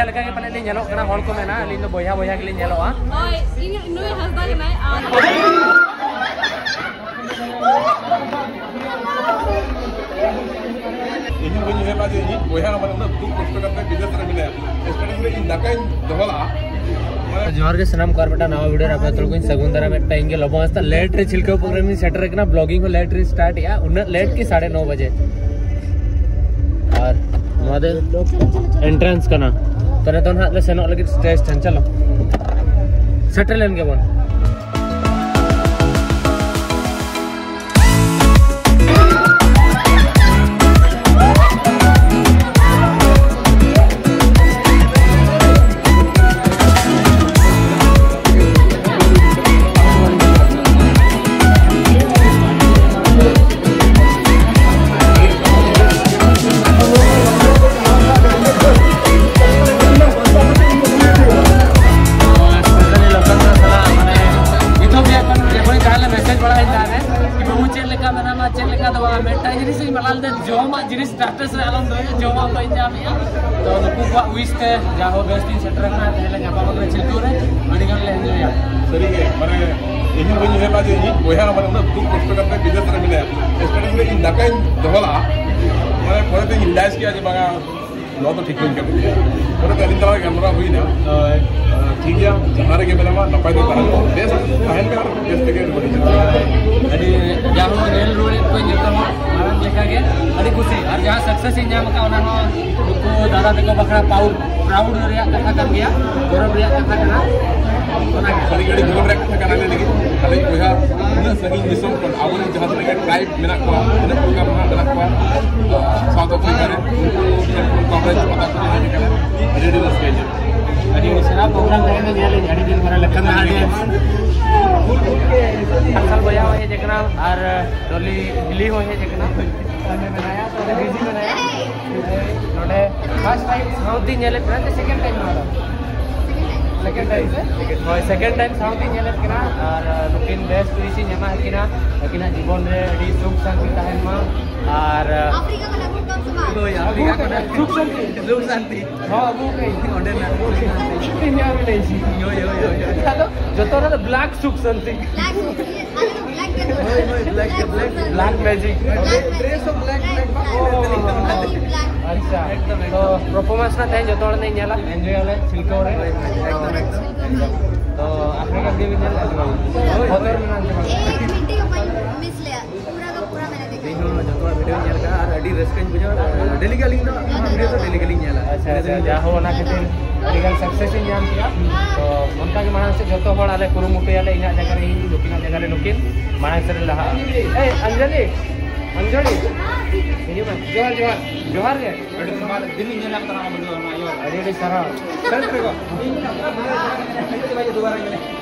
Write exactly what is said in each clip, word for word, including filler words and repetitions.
ᱞᱮᱠᱟ ᱜᱮ ᱯᱟᱞᱮ ᱞᱤᱧ ᱧᱮᱞᱚᱜ ᱠᱟᱱᱟ, ᱦᱚᱲ ᱠᱚ ᱢᱮᱱᱟ ᱟᱹᱞᱤᱧ ᱫᱚ ᱵᱚᱭᱦᱟ ᱵᱚᱭᱦᱟ ᱜᱮᱞᱤᱧ ᱧᱮᱞᱚᱜᱼᱟ᱾ ᱦᱳᱭ, ᱤᱧ ᱱᱩᱭ ᱦᱟᱸᱥᱫᱟ ᱠᱟᱱᱟᱭ ᱟᱨ ᱤᱧ ᱦᱚᱸ ᱵᱟᱹᱧ ᱩᱭᱦᱟᱹᱨ ᱞᱮᱫᱟ ᱡᱮ ᱤᱧᱤᱡ ᱵᱚᱭᱦᱟ ᱢᱟᱱᱮ ᱩᱱᱟᱹᱜ ᱫᱩᱠ ᱠᱚᱥᱴᱚ ᱠᱟᱛᱮ ᱵᱤᱫᱮᱥ ᱨᱮ ᱢᱮᱱᱟᱭᱟ᱾ ᱥᱴᱮᱴᱟᱥ ᱨᱮ ᱤᱧ ᱫᱟᱠᱟᱧ ᱫᱚᱦᱚ ᱞᱟᱜᱼᱟ᱾ ᱡᱚᱦᱟᱨ ᱜᱮ ᱥᱟᱱᱟᱢ ᱠᱚ, ᱟᱨ ᱢᱤᱫᱴᱟᱝ ᱱᱟᱣᱟ ᱵᱷᱤᱰᱤᱭᱳ ᱨᱮ ᱟᱯᱮ ᱡᱚᱛᱚ ᱠᱚᱧ ᱥᱟᱹᱜᱩᱱ ᱫᱟᱨᱟᱢ᱾ ᱢᱤᱫᱴᱟᱝ ᱤᱧ ᱜᱮ ᱞᱚᱵᱚ ᱦᱟᱸᱥᱫᱟ ᱞᱮᱴ ᱨᱮ ᱪᱤᱞᱠᱟᱹᱣ ᱯᱨᱳᱜᱨᱟᱢ ᱤᱧ ᱥᱮᱴᱮᱨ ᱟᱠᱟᱱᱟ, ᱵᱞᱚᱜᱤᱝ ᱦᱚᱸ ᱞᱮᱴ ᱨᱮᱧ ᱥᱴᱟᱨᱴ ᱮᱜᱼᱟ, ᱩᱱᱟᱹᱜ ᱞᱮᱴ ᱠᱤ ᱥᱟᱲᱮ ᱱᱚ ᱵᱟᱡᱮ᱾ ᱟᱨ ᱱᱚᱣᱟ ᱫᱚ ᱮᱱᱴᱨᱟᱱᱥ ᱠᱟᱱᱟ᱾ ᱛᱚ ᱱᱤᱛᱚᱜ ᱱᱟᱦᱟᱜ ᱞᱮ ᱥᱮᱱᱚᱜ ᱞᱟᱹᱜᱤᱫ ᱥᱴᱮᱡᱽ ᱴᱷᱮᱱ᱾ ᱪᱚᱞᱚ, ᱥᱮᱴᱮᱨ ᱞᱮᱱ ᱜᱮᱵᱚᱱ᱾ ᱱᱤᱛᱚᱜ ᱜᱮ ᱮᱠᱷᱚᱱ ᱡᱚᱠᱷᱚᱱᱤᱧ ᱛᱟᱦᱮᱸ ᱞᱮᱱᱟ, ᱢᱮᱥᱮᱡᱽ ᱵᱟᱲᱟᱭ ᱛᱟᱦᱮᱸ ᱨᱮ, ᱠᱤ ᱵᱟᱹᱵᱩ ᱪᱮᱫ ᱞᱮᱠᱟ ᱢᱮᱱᱟᱢᱟ, ᱪᱮᱫ ᱞᱮᱠᱟ ᱫᱚ ᱵᱟᱝ, ᱢᱤᱫᱴᱟᱝ ᱡᱤᱱᱤᱥ ᱤᱧ ᱢᱮᱱᱟ ᱞᱮᱫᱟ, ᱡᱚᱢᱟᱜ ᱡᱤᱱᱤᱥ ᱰᱟᱠᱛᱟᱨ ᱥᱮᱫ ᱟᱞᱚᱢ ᱫᱚᱦᱚᱭᱟ, ᱡᱚᱢᱟᱜ ᱠᱚᱧ ᱧᱟᱢᱮᱜᱼᱟ᱾ ᱛᱚ ᱱᱩᱠᱩ ᱠᱚᱣᱟᱜ ᱩᱭᱤᱥ ᱛᱮ ᱡᱟ ᱦᱳ ᱵᱮᱥ ᱛᱤᱧ ᱥᱮᱴᱮᱨ ᱟᱠᱟᱱᱟ, ᱛᱮᱦᱮᱧ ᱞᱮ ᱧᱟᱯᱟᱢ ᱟᱠᱟᱱᱟ ᱪᱤᱞᱠᱟᱹᱣ ᱨᱮ, ᱟᱹᱰᱤ ᱜᱟᱱ ᱞᱮ ᱮᱱᱡᱚᱭᱟ᱾ ᱥᱟᱹᱨᱤ ᱜᱮ, ᱢᱟᱱᱮ ᱤᱧ ᱦᱚᱸ ᱵᱟᱹᱧ ᱩᱭᱦᱟᱹᱨ ᱞᱮᱫᱟ ᱡᱮ ᱤᱧᱤᱡ ᱵᱚᱭᱦᱟ ᱢᱟᱱᱮ ᱩᱱᱟᱹᱜ ᱫᱩᱠ ᱠᱚᱥᱴᱚ ᱠᱟᱛᱮ ᱵᱤᱫᱮᱥ ᱨᱮ ᱢᱮᱱᱟᱭᱟ᱾ ᱥᱴᱮᱴᱟᱥ ᱨᱮ ᱤᱧ ᱫᱟᱠᱟᱧ ᱫᱚᱦᱚ ᱞᱟᱜᱼᱟ, ᱢᱟᱱᱮ ᱯᱚᱨᱮ ᱛᱮᱧ ᱨᱤᱭᱟᱞᱟᱭᱤᱡᱽ ᱠᱮᱫᱟ ᱡᱮ ᱵᱟᱝᱟ, ᱱᱚᱣᱟ ᱫᱚ ᱴᱷᱤᱠ ᱵᱟᱹᱧ ᱠᱟᱹᱢᱤ ᱠᱮᱫᱟ᱾ ᱯᱚᱨᱮ ᱛᱮ ᱟᱹᱞᱤᱧ ᱛᱟᱞᱟ ᱨᱮ ᱜᱟᱞᱢᱟᱨᱟᱣ ᱦᱩᱭᱱᱟ᱾ ᱦᱳᱭ᱾ ᱟᱨ ᱴᱷᱤᱠ ᱜᱮᱭᱟ, ᱡᱟᱦᱟᱸ ᱨᱮᱜᱮ ᱢᱮᱱᱟᱢᱟ ᱱᱟᱯᱟᱭ ᱛᱮ ᱛᱟᱦᱮᱱ ᱢᱮ, ᱵᱮᱥ ᱛᱟᱦᱮᱱ ᱢᱮ ᱟᱨ ᱵᱮᱥ ᱛᱮᱜᱮ ᱨᱩᱣᱟᱹᱲ ᱦᱤᱡᱩᱜ ᱢᱮ᱾ ᱟᱹᱰᱤ ᱡᱟᱦᱟᱸ ᱧᱮᱞ ᱨᱩᱣᱟᱹᱲᱮᱫ ᱠᱚᱣᱟᱧ ᱡᱚᱛᱚ ᱦᱚᱲ ᱢᱟᱲᱟᱝ ᱞᱮᱠᱟᱜᱮ ᱟᱹᱰᱤ ᱠᱩᱥᱤ, ᱟᱨ ᱡᱟᱦᱟᱸ ᱥᱟᱠᱥᱮᱥ ᱤᱧ ᱧᱟᱢ ᱟᱠᱟᱫ ᱚᱱᱟ ᱦᱚᱸ ᱱᱩᱠᱩ ᱫᱟᱫᱟ ᱛᱟᱠᱚ ᱵᱟᱠᱷᱨᱟ ᱯᱨᱟᱩᱰ, ᱯᱨᱟᱩᱰ ᱨᱮᱭᱟᱜ ᱠᱟᱛᱷᱟ ᱠᱟᱱ ᱜᱮᱭᱟ, ᱜᱚᱨᱚᱵᱽ ᱨᱮᱭᱟᱜ ᱠᱟᱛᱷᱟ ᱠᱟᱱᱟ᱾ ᱚᱱᱟᱜᱮ ᱟᱹᱰᱤ, ᱟᱹᱰᱤ ᱜᱚᱨᱚᱵᱽ ᱨᱮᱭᱟᱜ ᱠᱟᱛᱷᱟ ᱠᱟᱱᱟ ᱞᱟᱹᱭ ᱞᱟᱹᱜᱤᱫ᱾ ᱟᱞᱮ ᱵᱚᱭᱦᱟ ᱩᱱᱟᱹᱜ ᱥᱟᱺᱜᱤᱧ ᱫᱤᱥᱚᱢ ᱠᱷᱚᱱ ᱟᱵᱚᱨᱮᱱ ᱡᱟᱦᱟᱸ ᱛᱤᱱᱟᱹᱜ ᱜᱮ ᱴᱨᱟᱭᱤᱵᱽ ᱢᱮᱱᱟᱜ ᱠᱚᱣᱟ, ᱛᱤᱱᱟᱹᱜ ᱯᱨᱳᱜᱨᱟᱢ ᱨᱮ ᱢᱮᱱᱟᱜ ᱠᱚᱣᱟ, ᱥᱟᱣᱩᱛᱷ ᱟᱯᱷᱨᱤᱠᱟ ᱨᱮ, ᱩᱱᱠᱩ ᱴᱷᱮᱱ ᱠᱷᱚᱱ ᱠᱚᱵᱷᱟᱨᱮᱡᱽ ᱯᱟᱛᱟ ᱠᱚ ᱦᱮᱡ ᱟᱠᱟᱱᱟ, ᱟᱹᱰᱤ ᱟᱹᱰᱤ ᱨᱟᱹᱥᱠᱟᱹ ᱟᱹᱭᱠᱟᱹᱜ ᱠᱟᱱᱟ᱾ ᱟᱹᱰᱤ ᱟᱹᱰᱤ ᱥᱟᱨᱦᱟᱣ ᱯᱨᱳᱜᱨᱟᱢ ᱛᱟᱦᱮᱸ ᱠᱟᱱᱟ, ᱧᱮᱞ ᱟᱹᱰᱤ ᱫᱤᱱ ᱯᱚᱨᱮ ᱞᱮᱠᱷᱟᱱ ᱟᱹᱰᱤ ᱢᱟᱨᱥᱟᱞ ᱵᱚᱭᱦᱟ ᱦᱚᱸ ᱦᱮᱡ ᱟᱠᱟᱱᱟ ᱟᱨ ᱰᱚᱞᱤ ᱦᱤᱞᱤ ᱦᱚᱸ ᱦᱮᱡ ᱟᱠᱟᱱᱟ᱾ ᱱᱚᱰᱮ ᱯᱷᱟᱥᱴ ᱴᱟᱭᱤᱢ ᱥᱟᱶᱛᱮ ᱧᱮᱞᱮᱫ ᱠᱟᱱᱟ, ᱥᱮ ᱥᱮᱠᱮᱱᱰ ᱴᱟᱭᱤᱢ ᱱᱚᱣᱟ ᱫᱚ? ᱥᱮᱠᱮᱱᱰ ᱴᱟᱭᱤᱢ ᱥᱮ? ᱦᱳᱭ, ᱥᱮᱠᱮᱱᱰ ᱴᱟᱭᱤᱢ ᱥᱟᱶᱛᱮ ᱧᱮᱞᱮᱫ ᱠᱟᱱᱟ᱾ ᱟᱨ ᱱᱩᱠᱤᱱ ᱵᱮᱥ ᱩᱭᱤᱥ ᱤᱧ ᱮᱢᱟ ᱠᱤᱱᱟ, ᱟᱹᱠᱤᱱᱟᱜ ᱡᱤᱵᱚᱱ ᱨᱮ ᱟᱹᱰᱤ ᱥᱩᱠ ᱥᱟᱱᱛᱤ ᱛᱟᱦᱮᱱ ᱢᱟ᱾ ᱟᱨ ᱟᱯᱷᱨᱤᱠᱟ ᱠᱷᱚᱱᱟᱜ ᱜᱩᱲ ᱠᱚᱢ ᱥᱚᱢᱟᱱ᱾ ᱦᱳᱭ, ᱟᱯᱷᱨᱤᱠᱟ ᱠᱷᱚᱱᱟᱜ᱾ ᱥᱩᱠ ᱥᱟᱱᱛᱤ᱾ ᱥᱩᱠ ᱥᱟᱱᱛᱤ᱾ ᱦᱚᱸ, ᱟᱵᱚ ᱠᱟᱹᱡ᱾ ᱚᱸᱰᱮᱱᱟᱜ ᱥᱩᱠ ᱥᱟᱱᱛᱤ᱾ ᱤᱧ ᱦᱚᱸ ᱞᱟᱹᱭ ᱥᱤᱧ᱾ ᱦᱳᱭ, ᱦᱳᱭ, ᱦᱳᱭ, ᱦᱳᱭ᱾ ᱟᱫᱚ ᱡᱚᱛᱚ ᱦᱚᱲ ᱫᱚ black ᱥᱩᱠ ᱥᱟᱱᱛᱤ᱾ Black ᱥᱩᱠ ᱥᱟᱱᱛᱤ᱾ ᱟᱞᱮ ᱫᱚ black ᱜᱮ᱾ ᱦᱳᱭ, ᱦᱳᱭ, black ᱜᱮ, black᱾ Black magic᱾ Black magic᱾ Dress ᱦᱚᱸ black, black ᱵᱟᱝ? ᱦᱳᱭ, ᱦᱳᱭ, ᱦᱳᱭ᱾ ᱟᱪᱪᱷᱟ᱾ ᱮᱠᱫᱚᱢ, ᱮᱠᱫᱚᱢ᱾ ᱛᱚ, performance ᱱᱟ ᱛᱮᱦᱮᱧ ᱡᱚᱛᱚ ᱦᱚᱲ ᱞᱮ ᱧᱮᱞᱟ, enjoy ᱟᱞᱮ ᱥᱤᱞᱠᱟᱹᱣ ᱨᱮ᱾ ᱦᱳᱭ, ᱦᱳᱭ, ᱮᱠᱫᱚᱢ, ᱮᱠᱫᱚᱢ᱾ ᱛᱚ, ᱟᱯᱮ ᱠᱚ ᱜᱮ ᱵᱤᱱ ᱧᱮᱞ ᱞᱮᱫᱟ ᱥᱮ ᱵᱟᱝ? ᱦᱳᱭ, ᱦᱳᱭ᱾ ᱵᱚᱛᱚᱨ ᱢᱮᱱᱟᱜᱼᱟ ᱥᱮ ᱵᱟᱝ? ᱮᱠ ᱢᱤᱱᱤᱴ ᱦᱚᱸ ᱵᱟᱹᱧ miss ᱞᱮᱫᱟ᱾ ᱯᱩᱨᱟᱹ ᱠᱚ ᱯᱩᱨᱟᱹ ᱢᱮᱱᱟᱜ ᱤᱧ ᱦᱚᱸ ᱡᱚᱛᱚᱣᱟᱜ video ᱧᱮᱞ ᱠᱟᱜᱼᱟ ᱟᱨ ᱟᱹᱰᱤ ᱨᱟᱹᱥᱠᱟᱹᱧ ᱵᱩᱡᱷᱟᱹᱣᱟ᱾ ᱰᱮᱞᱤ ᱜᱮ ᱟᱹᱞᱤᱧ ᱫᱚ ᱱᱚᱣᱟ video ᱫᱚ ᱰᱮᱞᱤ ᱜᱮᱞᱤᱧ ᱧᱮᱞᱟ᱾ ᱟᱪᱪᱷᱟ, ᱟᱪᱪᱷᱟ, ᱡᱟ ᱦᱳ, ᱚᱱᱟ ᱠᱷᱟᱹᱛᱤᱨ ᱟᱹᱰᱤ ᱜᱟᱱ success ᱤᱧ ᱧᱟᱢ ᱠᱮᱜᱼᱟ᱾ ᱛᱚ ᱚᱱᱠᱟ ᱜᱮ ᱢᱟᱲᱟᱝ ᱥᱮᱫ ᱡᱚᱛᱚ ᱦᱚᱲ ᱟᱞᱮ ᱠᱩᱨᱩᱢᱩᱴᱩᱭᱟᱞᱮ, ᱤᱧᱟᱹᱜ ᱡᱟᱭᱜᱟ ᱨᱮ ᱤᱧ, ᱱᱩᱠᱤᱱᱟᱜ ᱡᱟᱭᱜᱟ ᱨᱮ ᱱᱩᱠᱤᱱ, ᱢᱟᱲᱟᱝ ᱥᱮᱫ ᱞᱮ ᱞᱟᱦᱟᱜᱼᱟ᱾ ᱮᱭ ᱚᱧᱡᱚᱞᱤ, ᱚᱧᱡᱚᱞᱤ, ᱦᱤᱡᱩᱜ ᱢᱮ᱾ ᱡᱚᱦᱟᱨ, ᱡᱚᱦᱟᱨ, ᱡᱚᱦᱟᱨ ᱜᱮ᱾ ᱟᱹᱰᱤ ᱫᱤᱱ ᱵᱟᱫ ᱫᱤᱱ ᱤᱧ ᱧᱮᱞ ᱠᱟᱱᱟ ᱟᱢ ᱫᱚ ᱱᱚᱣᱟ ᱤᱭᱟᱹ ᱨᱮ᱾ ᱟᱹᱰᱤ ᱟᱹᱰᱤ ᱥᱟᱨᱦᱟᱣ᱾ ᱥᱮᱞᱯ ᱨᱮ ᱵᱟ᱾ ᱤᱧ ᱧᱮᱞ ᱠᱟᱱᱟ ᱵᱚᱞᱮ ᱤᱧ ᱧᱮᱞ ᱠᱟᱱᱟ ᱵᱚᱞᱮ ᱫᱩᱵᱟᱨᱟ ᱧᱮᱞ᱾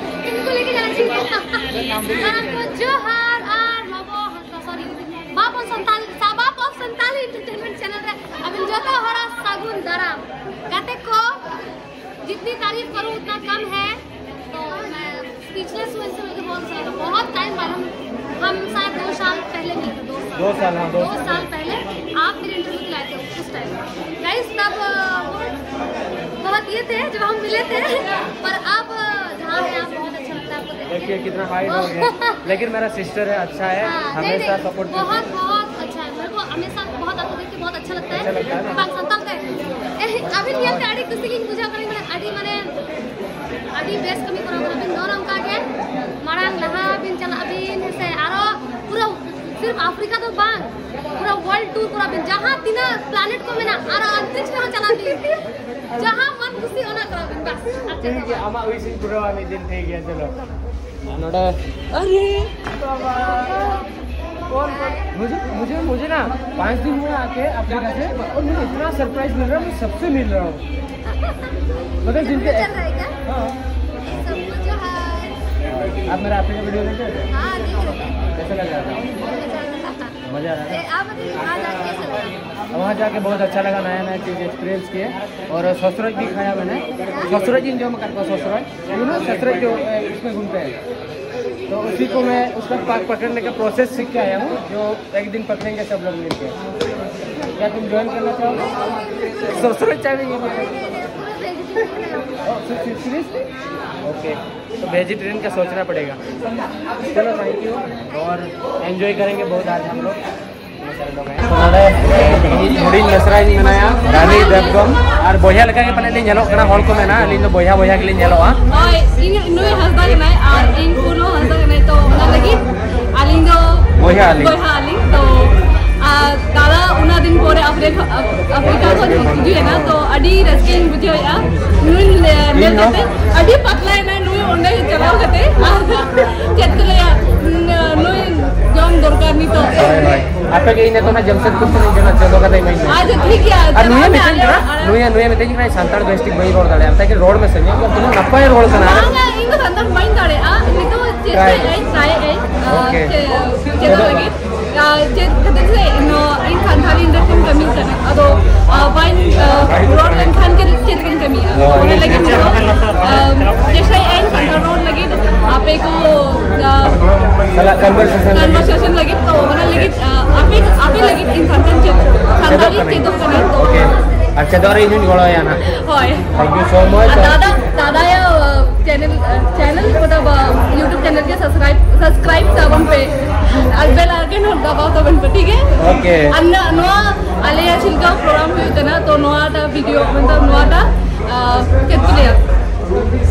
ᱤᱧ ᱠᱚ ᱞᱟᱹᱜᱤᱫ ᱟᱨ ᱪᱮᱫ ᱧᱮᱞ? ᱥᱟᱱᱟᱢ ᱠᱚ ᱡᱚᱦᱟᱨ ᱟᱨ ᱵᱟᱵᱚ, sorry, ᱵᱟᱵᱚᱱ Santal, ᱥᱟᱵᱟᱯ of Santali entertainment channel ᱨᱮ ᱟᱹᱵᱤᱱ ᱡᱚᱛᱚ ᱦᱚᱲᱟᱜ ᱥᱟᱹᱜᱩᱱ ᱫᱟᱨᱟᱢ᱾ ᱜᱟᱛᱮ ᱠᱚ, जितनी तारीफ करूं उतना कम है। तो मैं स्पीचलेस हूँ इनसे मिलकर बहुत अच्छा लगा। बहुत टाइम बाद हम, हम शायद दो साल पहले मिले थे, दो साल। दो साल, हाँ, दो दो साल। साल पहले आप मेरे इंटरव्यू के लिए आए थे उस टाइम। गाइस, तब अ, बहुत, बहुत ये थे जब हम मिले थे, पर अब अ, जहाँ है आप, बहुत अच्छा लगता है आपको देख के। देखिए कितना हाइट हो गया। लेकिन मेरा सिस्टर है, अच्छा है, हाँ, नहीं, हमेशा नहीं, सपोर्ट करता है। बहुत, बहुत अच्छा है। मेरे को हमेशा बहुत आपको देख के बहुत अच्छा लगता है। अच्छा लगता है ना? ᱵᱟᱝ, ᱥᱟᱱᱛᱟᱲ ᱛᱮ᱾ ᱮ, ᱟᱹᱵᱤᱱ ᱧᱮᱞᱛᱮ ᱟᱹᱰᱤ ᱠᱩᱥᱤ ᱞᱤᱧ ᱵᱩᱡᱷᱟᱹᱣ ᱠᱟᱱᱟ, ᱢᱟᱱᱮ ᱟᱹᱰᱤ, ᱢᱟᱱᱮ ᱟᱹᱰᱤ ᱵᱮᱥ ᱠᱟᱹᱢᱤ ᱠᱚᱨᱟᱣ ᱠᱟᱱᱟ ᱵᱤᱱ᱾ ᱱᱚᱜᱼᱚ ᱱᱚᱝᱠᱟ ᱜᱮ ᱢᱟᱲᱟᱝ ᱞᱟᱦᱟ ᱵᱤᱱ ᱪᱟᱞᱟᱜ ᱵᱤᱱ, ᱦᱮᱸ ᱥᱮ? ᱟᱨᱚ ᱯᱩᱨᱟᱹ ᱥᱤᱨᱯ ᱟᱯᱷᱨᱤᱠᱟ ᱫᱚ ᱵᱟᱝ, ᱯᱩᱨᱟᱹ world tour ᱠᱚᱨᱟᱣ ᱵᱤᱱ, ᱡᱟᱦᱟᱸ ᱛᱤᱱᱟᱹᱜ planet ᱠᱚ ᱢᱮᱱᱟᱜᱼᱟ, ᱟᱨᱚ ᱟᱱᱛᱤᱡ ᱠᱚᱦᱚᱸ ᱪᱟᱞᱟᱜ ᱵᱤᱱ, ᱡᱟᱦᱟᱸ ᱢᱚᱱ ᱠᱩᱥᱤ ᱚᱱᱟ ᱠᱚᱨᱟᱣ ᱵᱤᱱ, ᱵᱟᱥ, ᱟᱨ ᱪᱮᱫ ᱦᱚᱸ ᱴᱷᱤᱠ ᱜᱮᱭᱟ, ᱵᱟᱝ᱾ ᱟᱢᱟᱜ wish ᱤᱧ ᱯᱩᱨᱟᱹᱣᱟ ᱢᱤᱫ ᱫᱤᱱ, ᱴᱷᱤᱠ ᱜᱮᱭᱟ, ᱪᱚᱞᱚ᱾ ᱱᱚᱰᱮ, ᱟᱨᱮ ᱵᱟᱵᱟ, ᱠᱚᱞ, ᱠᱚᱞ᱾ मुझे, मुझे, मुझे ना पाँच दिन हुआ आके अफ्रीका से, और मुझे इतना सरप्राइज मिल रहा है, मैं सबसे मिल रहा हूँ। मतलब जिनके चल रहा है क्या? हाँ। सबको जोहार। आप मेरा अफ्रीका वीडियो देखे थे? हाँ, देख रहे थे। कैसा लग रहा था? बहुत अच्छा लगा था। मज़ा आ रहा था? ए, आप बताइए, वहाँ जाके कैसा लगा? वहाँ जाके बहुत अच्छा लगा, नया नया चीज़ एक्सपीरियंस किए। और ससुरज भी खाया मैंने, ससुरज इन जो मैं करता हूँ, ससुरज, यू नो, ससुरज जो ए, इसमें घूमते हैं, तो उसी को मैं उसका पा- पकड़ने का प्रोसेस सीख के आया हूँ, जो एक दिन पकड़ेंगे सब लोग मिलके। क्या तुम ज्वाइन करना चाहोगे? ससुर चाबी। ओके, तो वेजिटेरियन का सोचना पड़ेगा। चलो, थैंक यू। और एंजॉय करेंगे बहुत आज हम लोग। ᱱᱚᱰᱮ ᱦᱩᱰᱤᱧ ᱢᱮᱥᱨᱟᱧ ᱢᱮᱱᱟᱭᱟ, ᱨᱟᱱᱤ ᱫᱮᱵᱜᱚᱢ᱾ ᱟᱨ ᱵᱚᱭᱦᱟ ᱞᱮᱠᱟ ᱜᱮ ᱯᱟᱞᱮ ᱞᱤᱧ ᱧᱮᱞᱚᱜ ᱠᱟᱱᱟ, ᱦᱚᱲ ᱠᱚ ᱢᱮᱱᱟ ᱟᱹᱞᱤᱧ ᱫᱚ ᱵᱚᱭᱦᱟ ᱵᱚᱭᱦᱟ ᱜᱮᱞᱤᱧ ᱧᱮᱞᱚᱜᱼᱟ᱾ ᱦᱳᱭ, ᱤᱧ ᱱᱩᱭ ᱦᱟᱸᱥᱫᱟ ᱠᱟᱱᱟᱭ ᱟᱨ ᱤᱧ ᱯᱩᱨᱱᱚ ᱦᱟᱸᱥᱫᱟ ᱠᱟᱱᱟᱭ, ᱛᱚ ᱚᱱᱟ ᱞᱟᱹᱜᱤᱫ ᱟᱹᱞᱤᱧ ᱫᱚ ᱵᱚᱭᱦᱟ ᱟᱹᱞᱤᱧ᱾ ᱵᱚᱭᱦᱟ ᱟᱹᱞᱤᱧ᱾ ᱛᱚ ᱟᱨ ᱫᱟᱫᱟ ᱚᱱᱟ ᱫᱤᱱ ᱯᱚᱨᱮ ᱟᱯᱷᱨᱤᱠᱟ ᱟᱯᱷᱨᱤᱠᱟ ᱠᱷᱚᱱ ᱦᱤᱡᱩᱜ ᱮᱱᱟ, ᱛᱚ ᱟᱹᱰᱤ ᱨᱟᱹᱥᱠᱟᱹᱧ ᱵᱩᱡᱷᱟᱹᱣᱮᱫᱼᱟ ᱱᱩᱭ ᱧᱮᱞ ᱠᱟᱛᱮ᱾ ᱟᱹᱰᱤ ᱯᱟᱛᱞᱟ ᱮᱱᱟᱭ ᱱᱩᱭ ᱚᱸᱰᱮ ᱪᱟᱞᱟᱣ ᱠᱟᱛᱮ᱾ ᱟᱨ ᱪᱮᱫ ᱠᱚ ᱞᱟᱹᱭᱟ, ᱱᱩᱭ ᱡᱚᱢ ᱫᱚᱨᱠᱟᱨ ᱱᱤᱛᱚᱜ᱾ ᱦᱳᱭ, ᱦᱳᱭ᱾ ᱟᱯᱮ ᱜᱮ ᱤᱧ ᱱᱤᱛᱚᱜ ᱚᱱᱟ ᱡᱟᱢᱥᱮᱫᱽᱯᱩᱨ ᱠᱷᱚᱱᱤᱧ ᱡᱚᱢᱟ, ᱪᱮᱫ ᱠᱟᱛᱮ ᱤᱢᱟᱹᱧ ᱢᱮ᱾ ᱟᱪᱪᱷᱟ, ᱴᱷᱤᱠ ᱜᱮᱭᱟ, ᱟᱨ ᱪᱟᱞᱟᱜ ᱱᱩᱭᱮ ᱢᱮ, ᱢᱤᱛᱟᱹᱧ ᱟᱞᱮ ᱠᱟᱱᱟ, ᱚᱲᱟᱜ᱾ ᱱᱩᱭᱮ, ᱱᱩᱭᱮ ᱢᱤᱛᱟᱹᱧ ᱠᱟᱱᱟ, "ᱥᱟᱱᱛᱟᱲ ᱵᱮᱥ ᱴᱷᱤᱠ ᱵᱟᱹᱧ ᱨᱚᱲ ᱫᱟᱲᱮᱭᱟᱜᱼᱟ", ᱢᱮᱛᱟᱭ ᱠᱟᱱᱟ, "ᱨᱚᱲ ᱢᱮᱥᱮ, ᱧᱮᱞ ᱠᱚᱣᱟ ᱛᱤᱱᱟᱹᱜ ᱱᱟᱯᱟᱭᱮ ᱨᱚᱲ ᱠᱟᱱᱟ᱾" ᱵᱟᱝᱟ, ᱤᱧ ᱫᱚ ᱥᱟᱱᱛᱟᱲ ᱵᱟᱹᱧ ᱫᱟᱲᱮᱭᱟᱜᱼᱟ, ᱱᱤᱛᱚᱜ ᱪᱮᱥᱴᱟᱭᱮᱫ ᱟᱹᱧ, ᱴᱨᱟᱭᱮᱫ ᱟᱹᱧ, ᱟᱨ ᱳᱠᱮ᱾ ᱪᱮᱫ, ᱪᱮᱫᱚᱜ ᱞᱟᱹᱜᱤᱫ᱾ ᱟᱨ ᱪᱮᱫ ᱠᱷᱟᱹᱛᱤᱨ ᱥᱮ ᱤᱧ ᱱᱚᱣᱟ, ᱤᱧ ᱥᱟᱱᱛᱟᱲᱤ ᱤᱱᱰᱟᱥᱴᱨᱤ ᱨᱮᱧ ᱠᱟᱹᱢᱤ ᱠᱟᱱᱟ, ᱟᱫᱚ, ᱟᱨ ᱵᱟᱹᱧ, ᱟᱨ ᱨᱚᱲ ᱞᱮᱱᱠᱷᱟᱱ ᱪᱮᱫ, ᱪᱮᱫ ᱞᱮᱠᱟᱧ ᱠᱟᱹᱢᱤᱭᱟ? ᱦᱳᱭ᱾ ᱚᱱᱟ ᱞᱟᱹᱜᱤᱫ ᱛᱮᱫᱚ, ᱟᱨ ᱪᱮᱥᱴᱟᱭᱮᱫ ᱟᱹᱧ ᱥᱟᱱᱛᱟᱲ ᱨᱚᱲ ᱞᱟᱹᱜᱤᱫ᱾ ᱟᱯᱮ ᱠᱚ, ᱟᱨ ᱥᱟᱞᱟᱜ ᱠᱚᱱᱵᱷᱟᱨᱥᱮᱥᱚᱱ ᱞᱟᱹᱜᱤᱫ᱾ ᱠᱚᱱᱵᱷᱟᱨᱥᱮᱥᱚᱱ ᱞᱟᱹᱜᱤᱫ, ᱛᱚ ᱚᱱᱟ ᱞᱟᱹᱜᱤᱫ, ᱟᱨ ᱟᱯᱮ, ᱟᱯᱮ ᱞᱟᱹᱜᱤᱫ ᱤᱧ ᱥᱟᱱᱛᱟᱲᱤ ᱪᱮᱫ, ᱥᱟᱱᱛᱟᱲᱤ ᱪᱮᱫᱚᱜ ᱠᱟᱹᱱᱟᱹᱧ᱾ ᱪᱮᱫᱚᱜ ᱠᱟᱱᱟ᱾ ᱳᱠᱮ᱾ ᱟᱨ ᱪᱮᱫᱚᱜ ᱨᱮ ᱤᱧ ᱦᱚᱸᱧ ᱜᱚᱲᱚᱭᱟ ᱱᱟᱦᱟᱜ᱾ ᱦᱳᱭ᱾ Thank you so much. ᱟᱨ ᱫᱟᱫᱟ, ᱫᱟᱫᱟᱭᱟᱜ, ᱟᱨ, ᱪᱮᱱᱮᱞ, ᱟᱨ, ᱪᱮᱱᱮᱞ ᱢᱚᱛᱞᱚᱵ, ᱟᱨ, YouTube ᱪᱮᱱᱮᱞ ᱜᱮ ᱥᱟᱵᱥᱠᱨᱟᱭᱤᱵ, ᱥᱟᱵᱥᱠᱨᱟᱭᱤᱵ ᱛᱟᱵᱚᱱ ᱯᱮ᱾ ᱟᱨ ᱵᱮᱞ ᱟᱭᱠᱚᱱ ᱦᱚᱸ ᱫᱟᱵᱟᱣ ᱛᱟᱵᱚᱱ ᱯᱮ, ᱴᱷᱤᱠ ᱜᱮ? ᱳᱠᱮ᱾ ᱟᱨ ᱱᱚ-, ᱱᱚᱣᱟ ᱟᱞᱮᱭᱟᱜ ᱪᱮᱫ ᱞᱮᱠᱟ ᱯᱨᱳᱜᱨᱟᱢ ᱦᱩᱭᱩᱜ ᱠᱟᱱᱟ, ᱛᱚ ᱱᱚᱣᱟᱴᱟᱜ ᱵᱷᱤᱰᱤᱭᱳ, ᱢᱚᱛᱞᱚᱵ ᱱᱚᱣᱟᱴᱟᱜ, ᱟᱨ, ᱪᱮᱫ ᱠᱚ ᱞᱟᱹᱭᱟ?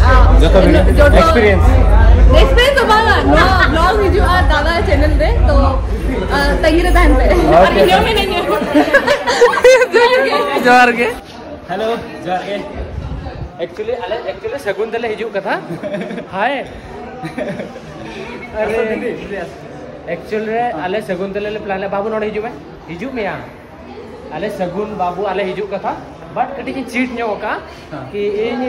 ᱟᱨ, ᱡᱚᱛᱚ ᱵᱷᱤᱰᱤᱭᱳ ᱡᱚᱛᱚ ᱮᱠᱥᱯᱤᱨᱤᱭᱮᱱᱥ᱾ ᱮᱠᱥᱯᱤᱨᱤᱭᱮᱱᱥ ᱫᱚ ᱵᱟᱝᱟ, ᱱᱚᱣᱟ ᱵᱞᱚᱜ ᱦᱤᱡᱩᱜᱼᱟ ᱫᱟᱫᱟ ᱪᱮᱱᱮᱞ ᱨᱮ, ᱛᱚ, ᱟᱨ, ᱛᱟᱺᱜᱤ ᱨᱮ ᱛᱟᱦᱮᱱ ᱯᱮ᱾ ᱳᱠᱮ᱾ ᱟᱨ ᱤᱧ ᱦᱚᱸ ᱢᱤᱱᱟᱹᱧᱟ᱾ ᱡᱚᱦᱟᱨ ᱜᱮ᱾ ᱦᱮᱞᱳ, ᱡᱚᱦᱟᱨ ᱜᱮ᱾ ᱮᱠᱪᱩᱭᱮᱞᱤ, ᱟᱞᱮ ᱮᱠᱪᱩᱭᱮᱞᱤ ᱥᱟᱹᱜᱩᱱ ᱛᱮᱞᱮ ᱦᱤᱡᱩᱜ ᱠᱟᱛᱷᱟ᱾ ᱦᱟᱭ᱾ ᱟᱨᱮ, ᱮᱠᱪᱩᱭᱮᱞ ᱨᱮ ᱟᱞᱮ ᱥᱟᱹᱜᱩᱱ ᱛᱮᱞᱮ ᱞᱮ ᱯᱞᱟᱱ ᱞᱮᱫᱟ, ᱵᱟᱹᱵᱩ ᱱᱚᱰᱮ ᱦᱤᱡᱩᱜ ᱢᱮ, ᱦᱤᱡᱩᱜ ᱢᱮᱭᱟ᱾ ᱟᱞᱮ ᱥᱟᱹᱜᱩᱱ ᱵᱟᱹᱵᱩ ᱟᱞᱮ ᱦᱤᱡᱩᱜ ᱠᱟᱛᱷᱟ, but ᱠᱟᱹᱴᱤᱡ ᱤᱧ ᱪᱤᱴ ᱧᱚᱜ ᱟᱠᱟᱫᱼᱟ᱾ ᱦᱮᱸ᱾ ᱠᱤ ᱤᱧ,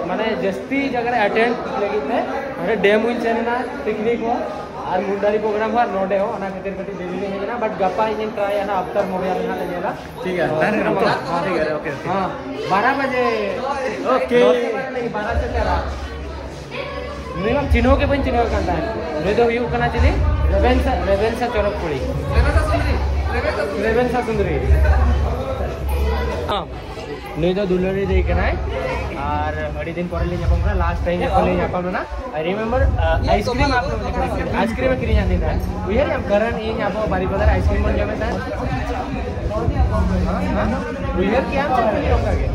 ᱢᱟᱱᱮ, ᱡᱟᱹᱥᱛᱤ ᱡᱟᱭᱜᱟ ᱨᱮ ᱟᱴᱮᱱᱰ ᱞᱟᱹᱜᱤᱫ ᱛᱮ ᱱᱚᱰᱮ ᱰᱮᱢ ᱦᱚᱸᱧ ᱥᱮᱱ ᱮᱱᱟ, ᱯᱤᱠᱱᱤᱠ ᱦᱚᱸ, ᱟᱨ ᱢᱩᱱᱰᱟᱨᱤ ᱯᱨᱳᱜᱨᱟᱢ ᱦᱚᱸ, ᱟᱨ ᱱᱚᱰᱮ ᱦᱚᱸ, ᱚᱱᱟ ᱠᱷᱟᱹᱛᱤᱨ ᱠᱟᱹᱴᱤᱡ ᱰᱮᱨᱤ ᱞᱮ ᱦᱮᱡ ᱮᱱᱟ, but ᱜᱟᱯᱟ ᱤᱧᱤᱧ ᱴᱨᱟᱭᱟ ᱱᱟᱦᱟᱜ, ᱟᱯᱛᱟᱨ ᱢᱚᱦᱭᱟ ᱨᱮ ᱱᱟᱦᱟᱜ ᱞᱮ ᱧᱮᱞᱟ᱾ ᱴᱷᱤᱠ ᱜᱮᱭᱟ, ᱛᱟᱦᱮᱱ ᱠᱟᱱᱟ ᱛᱚ? ᱦᱮᱸ᱾ ᱴᱷᱤᱠ ᱜᱮᱭᱟ, ᱳᱠᱮ, ᱳᱠᱮ᱾ ᱵᱟᱨᱟ ᱵᱟᱡᱮ᱾ ᱳᱠᱮ᱾ ᱱᱚ ᱥᱮ ᱛᱮᱨᱚ᱾ ᱱᱩᱭ ᱢᱟ ᱪᱤᱱᱦᱟᱹᱣ ᱜᱮ ᱵᱟᱹᱧ ᱪᱤᱱᱦᱟᱹᱣ ᱠᱟᱱ ᱛᱟᱦᱮᱸᱫ᱾ ᱱᱩᱭ ᱫᱚ ᱦᱩᱭᱩᱜ ᱠᱟᱱᱟ ᱪᱤᱞᱤ? ᱨᱮᱵᱮᱱᱥᱟ, ᱨᱮᱵᱮᱱᱥᱟ ᱪᱚᱨᱚᱠ ᱠᱩᱲᱤ᱾ ᱨᱮᱵᱮᱱ ᱥᱟᱥᱩᱱᱫᱨᱤ᱾ ᱦᱮᱸ᱾ ᱱᱩᱭ ᱫᱚ ᱫᱩᱞᱟᱹᱲᱤ ᱫᱟᱹᱭ ᱠᱟᱱᱟᱭ᱾ ᱟᱨ ᱟᱹᱰᱤ ᱫᱤᱱ ᱯᱚᱨᱮ ᱞᱤᱧ ᱧᱟᱯᱟᱢ ᱠᱟᱱᱟ, ᱞᱟᱥᱴ ᱴᱟᱭᱤᱢ ᱡᱚᱠᱷᱚᱱ ᱞᱤᱧ ᱧᱟᱯᱟᱢ ᱞᱮᱱᱟ, I remember, ᱟᱭᱤᱥᱠᱨᱤᱢ ᱟᱭᱤᱥᱠᱨᱤᱢ ᱮ ᱠᱤᱨᱤᱧ ᱟᱫ ᱞᱤᱧ ᱛᱟᱦᱮᱸᱫ᱾ ᱩᱭᱦᱟᱹᱨ ᱟᱢ ᱠᱟᱨᱚᱱ ᱤᱧ ᱟᱵᱚ ᱵᱟᱨᱤᱯᱟᱫᱟ ᱨᱮ ᱟᱭᱤᱥᱠᱨᱤᱢ ᱵᱚᱱ ᱡᱚᱢᱮᱫ ᱛᱟᱦᱮᱸᱫ᱾ ᱦᱮᱸ? ᱩᱭᱦᱟᱹᱨ ᱠᱮᱭᱟᱢ ᱥᱮ ᱵᱟᱝ ᱚᱱᱠᱟ ᱜᱮ?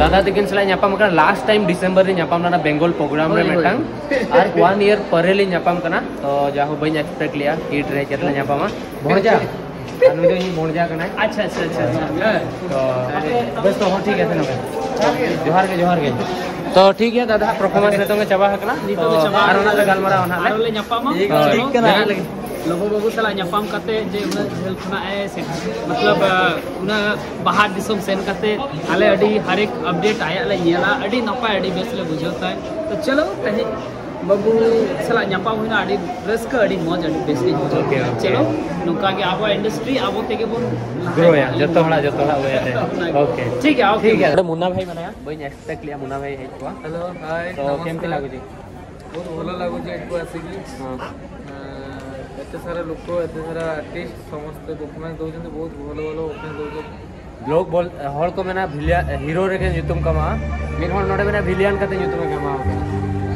ᱫᱟᱫᱟ ᱛᱟᱹᱠᱤᱱ ᱥᱟᱞᱟᱜ ᱧᱟᱯᱟᱢ ᱠᱟᱱᱟ ᱞᱟᱥᱴ ᱴᱟᱭᱤᱢ ᱰᱤᱥᱮᱢᱵᱚᱨ ᱨᱮ ᱧᱟᱯᱟᱢ ᱞᱮᱱᱟ ᱵᱮᱝᱜᱚᱞ ᱯᱨᱳᱜᱨᱟᱢ ᱨᱮ ᱦᱳᱭ, ᱦᱳᱭ᱾ ᱢᱤᱫᱴᱟᱝ᱾ ᱟᱨ ᱚᱣᱟᱱ ᱤᱭᱟᱨ ᱯᱚᱨᱮ ᱞᱤᱧ ᱧᱟᱯᱟᱢ ᱠᱟᱱᱟ᱾ ᱛᱚ ᱡᱟᱦᱳ, ᱵᱟᱹᱧ ᱮᱠᱥᱯᱮᱠᱴ ᱞᱮᱜᱼᱟ ᱠᱤᱰ ᱨᱮ ᱪᱮᱫ ᱞᱮ ᱧᱟᱯᱟᱢᱟ᱾ ᱵᱷᱚᱲᱡᱟ᱾ ᱟᱨ ᱱᱩᱭ ᱫᱚ ᱤᱧ ᱵᱷᱚᱲᱡᱟ ᱠᱟᱱᱟᱭ᱾ ᱟᱪᱪᱷᱟ, ᱟᱪᱪᱷᱟ, ᱟᱪᱪᱷᱟ, ᱟᱪᱪᱷᱟ᱾ ᱦᱮᱸ᱾ ᱛᱚ ᱵᱮᱥ, ᱛᱚ ᱦᱚᱸ ᱴᱷᱤᱠ ᱟᱪᱷᱮ ᱱᱚᱰᱮ᱾ ᱡᱚᱦᱟᱨ ᱜᱮ, ᱡᱚᱦᱟᱨ ᱜᱮ᱾ ᱛᱚ ᱴᱷᱤᱠ ᱜᱮᱭᱟ ᱫᱟᱫᱟ, ᱯᱟᱨᱯᱷᱚᱨᱢᱮᱱᱥ ᱱᱤᱛᱚᱝ ᱜᱮ ᱪᱟᱵᱟ ᱟᱠᱟᱱᱟ᱾ ᱱᱤᱛᱚᱜ ᱫᱚ ᱛᱚ ᱪᱟᱵᱟ ᱟᱨᱚ ᱟᱠᱟᱱᱟ᱾ ᱱᱟᱜ ᱞᱮ ᱜᱟᱞᱢᱟᱨᱟᱣᱟ ᱱᱟᱜ ᱞᱮ᱾ ᱟᱨᱚ ᱞᱮ ᱧᱟᱯᱟᱢᱟ᱾ ᱦᱳᱭ᱾ ᱪᱚᱞᱚ᱾ ᱴᱷᱤᱠ ᱠᱟᱱᱟ᱾ ᱡᱟᱦᱟᱸ ᱞᱟᱹᱜᱤᱫ᱾ ᱞᱚᱵᱚ ᱵᱟᱹᱵᱩ ᱥᱟᱞᱟᱜ ᱧᱟᱯᱟᱢ ᱠᱟᱛᱮ ᱡᱮ ᱩᱱᱟᱹᱜ ᱡᱷᱟᱹᱞ ᱠᱷᱚᱱᱟᱜ ᱮ ᱥᱮᱴ-, ᱢᱚᱛᱞᱚᱵ, ᱩᱱᱟᱹᱜ ᱵᱟᱦᱟᱨ ᱫᱤᱥᱚᱢ ᱥᱮᱱ ᱠᱟᱛᱮ ᱟᱞᱮ ᱟᱹᱰᱤ ᱦᱟᱨ ᱮᱠ ᱟᱯᱰᱮᱴ ᱟᱭᱟᱜ ᱞᱮ ᱧᱮᱞᱟ, ᱟᱹᱰᱤ ᱱᱟᱯᱟᱭ, ᱟᱹᱰᱤ ᱵᱮᱥ ᱞᱮ ᱵᱩᱡᱷᱟᱹᱣ ᱛᱟᱭ᱾ ᱛᱚ ᱪᱚᱞᱚ, ᱛᱮᱦᱮᱧ ᱵᱟᱹᱵᱩ ᱥᱟᱞᱟᱜ ᱧᱟᱯᱟᱢ ᱦᱩᱭᱱᱟ, ᱟᱹᱰᱤ ᱨᱟᱹᱥᱠᱟᱹ, ᱟᱹᱰᱤ ᱢᱚᱡᱽ, ᱟᱹᱰᱤ ᱵᱮᱥ ᱞᱤᱧ ᱵᱩᱡᱷᱟᱹᱣ ᱠᱮᱫᱟ᱾ ᱱᱚᱝᱠᱟ ᱜᱮ ᱟᱵᱚᱣᱟᱜ ᱤᱱᱰᱟᱥᱴᱨᱤ ᱟᱵᱚ ᱛᱮᱜᱮ ᱵᱚᱱ ᱞᱟᱦᱟᱭᱟ᱾ ᱡᱚᱛᱚ ᱦᱚᱲᱟᱜ, ᱡᱚᱛᱚ ᱦᱚᱲᱟᱜ ᱚᱱᱟᱜᱮ᱾ ᱴᱷᱤᱠ ᱜᱮᱭᱟ, ᱴᱷᱤᱠ ᱜᱮᱭᱟ᱾ ᱚᱸᱰᱮ ᱢᱩᱱᱱᱟ ᱵᱷᱟᱭ ᱢᱮᱱᱟᱭᱟ, ᱵᱟᱹᱧ ᱮᱠᱥᱯᱮᱠᱴ ᱞᱮᱜᱼᱟ ᱢᱩᱱᱱᱟ ᱵᱷᱟᱭ ᱦᱮᱡ ᱠᱚᱜᱼᱟ᱾ ହ୍ୟାଲୋ, ହାଏ, ତ କେମିତି ନମସ୍କାର। ଲାଗୁଛି? ବହୁତ ଭଲ ଲାଗୁଛି ଏଠୁ ଆସିକି। ହଁ। ଆ, ଏତେ ସାରା ଲୋକ, ଏତେ ସାରା ଆର୍ଟିଷ୍ଟ, ସମସ୍ତେ ପରଫର୍ମାନ୍ସ ଦେଉଛନ୍ତି, ବହୁତ ଭଲ ଭଲ ପରଫର୍ମାନ୍ସ ଦେଉଛନ୍ତି। ᱞᱳᱠ ᱵᱚᱞ, ᱦᱚᱲ ᱠᱚ ᱢᱮᱱᱟ ᱵᱷᱤᱞᱤᱭᱟ-, ᱦᱤᱨᱳ ᱨᱮᱜᱮ ᱧᱩᱛᱩᱢ ᱠᱟᱢᱟᱣᱟ, ᱢᱤᱫ ᱦᱚᱲ ᱱᱚᱰᱮ ᱢᱮᱱᱟ ᱵᱷᱤᱞᱤᱭᱟᱱ ᱠᱟᱛᱮ ᱧᱩᱛᱩᱢᱮ ᱠᱟᱢᱟᱣ ᱠᱟᱱᱟ᱾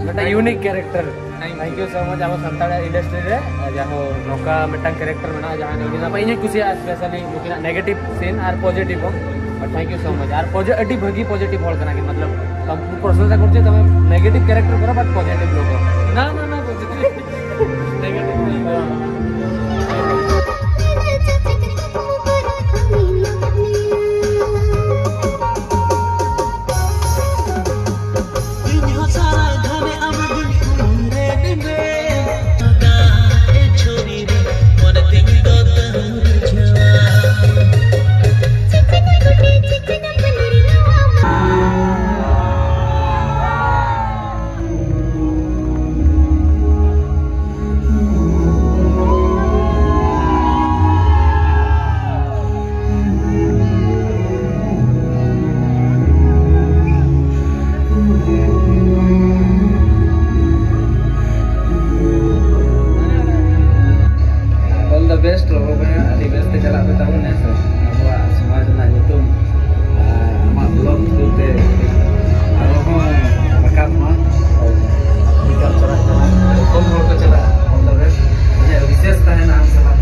ᱢᱤᱫᱴᱟᱝ unique character. Thank you᱾ Thank you so much ᱟᱵᱚ ᱥᱟᱱᱛᱟᱲ ᱤᱱᱰᱟᱥᱴᱨᱤ ᱨᱮ, ᱡᱟᱦᱟᱸ ᱱᱚᱝᱠᱟ ᱢᱤᱫᱴᱟᱝ ᱠᱮᱨᱮᱠᱴᱟᱨ ᱢᱮᱱᱟᱜᱼᱟ, ᱡᱟᱦᱟᱸ ᱫᱚ ᱟᱹᱰᱤ ᱱᱟᱯᱟᱭ, ᱤᱧ ᱦᱚᱸᱧ ᱠᱩᱥᱤᱭᱟᱜᱼᱟ, ᱥᱯᱮᱥᱟᱞᱤ ᱱᱩᱠᱤᱱᱟᱜ ᱱᱮᱜᱮᱴᱤᱵᱷ ᱥᱤᱱ ᱟᱨ ᱯᱚᱡᱤᱴᱤᱵᱷ ᱦᱚᱸ᱾ But thank you so much᱾ ᱟᱨ ᱯᱚᱡᱮ-, ᱟᱹᱰᱤ ᱵᱷᱟᱹᱜᱤ ᱯᱚᱡᱤᱴᱤᱵᱷ ᱦᱚᱲ ᱠᱟᱱᱟ ᱠᱤᱱ, ᱢᱚᱛᱞᱚᱵ ᱛᱚᱢᱠᱩ ᱯᱨᱚᱥᱚᱝᱥᱟ ᱠᱚᱨᱪᱮ ᱛᱚᱵᱮ ᱱᱮᱜᱮᱴᱤᱵᱷ ᱠᱮᱨᱮᱠᱴᱟᱨ ᱠᱚᱨᱚ, but ᱯᱚᱡᱮᱴᱤᱵᱷ ᱞᱳᱠ। না, না, না, পজিটিভ। নেগেটিভ। Best ᱞᱚᱜᱚ ᱵᱚᱭᱦᱟ, ᱟᱹᱰᱤ ᱵᱮᱥ ᱛᱮ ᱪᱟᱞᱟᱜ ᱯᱮ ᱛᱟᱵᱚᱱ, ᱦᱮᱸ ᱥᱮ? ᱟᱵᱚᱣᱟᱜ ᱥᱚᱢᱟᱡᱽ ᱨᱮᱱᱟᱜ ᱧᱩᱛᱩᱢ, ᱟᱨ ᱟᱢᱟᱜ vlog through ᱛᱮ ᱟᱨᱦᱚᱸ ᱨᱟᱠᱟᱵ ᱢᱟ᱾ ᱪᱟᱞᱟᱜ ᱠᱟᱱᱟ, ᱠᱚᱢ ᱦᱚᱲ ᱠᱚ ᱪᱟᱞᱟᱜᱼᱟ, ᱚᱱᱠᱟ ᱜᱮ ᱤᱧᱟᱹᱜ ᱵᱤᱥᱮᱥ ᱛᱟᱦᱮᱱᱟ ᱟᱢ ᱥᱟᱞᱟᱜ᱾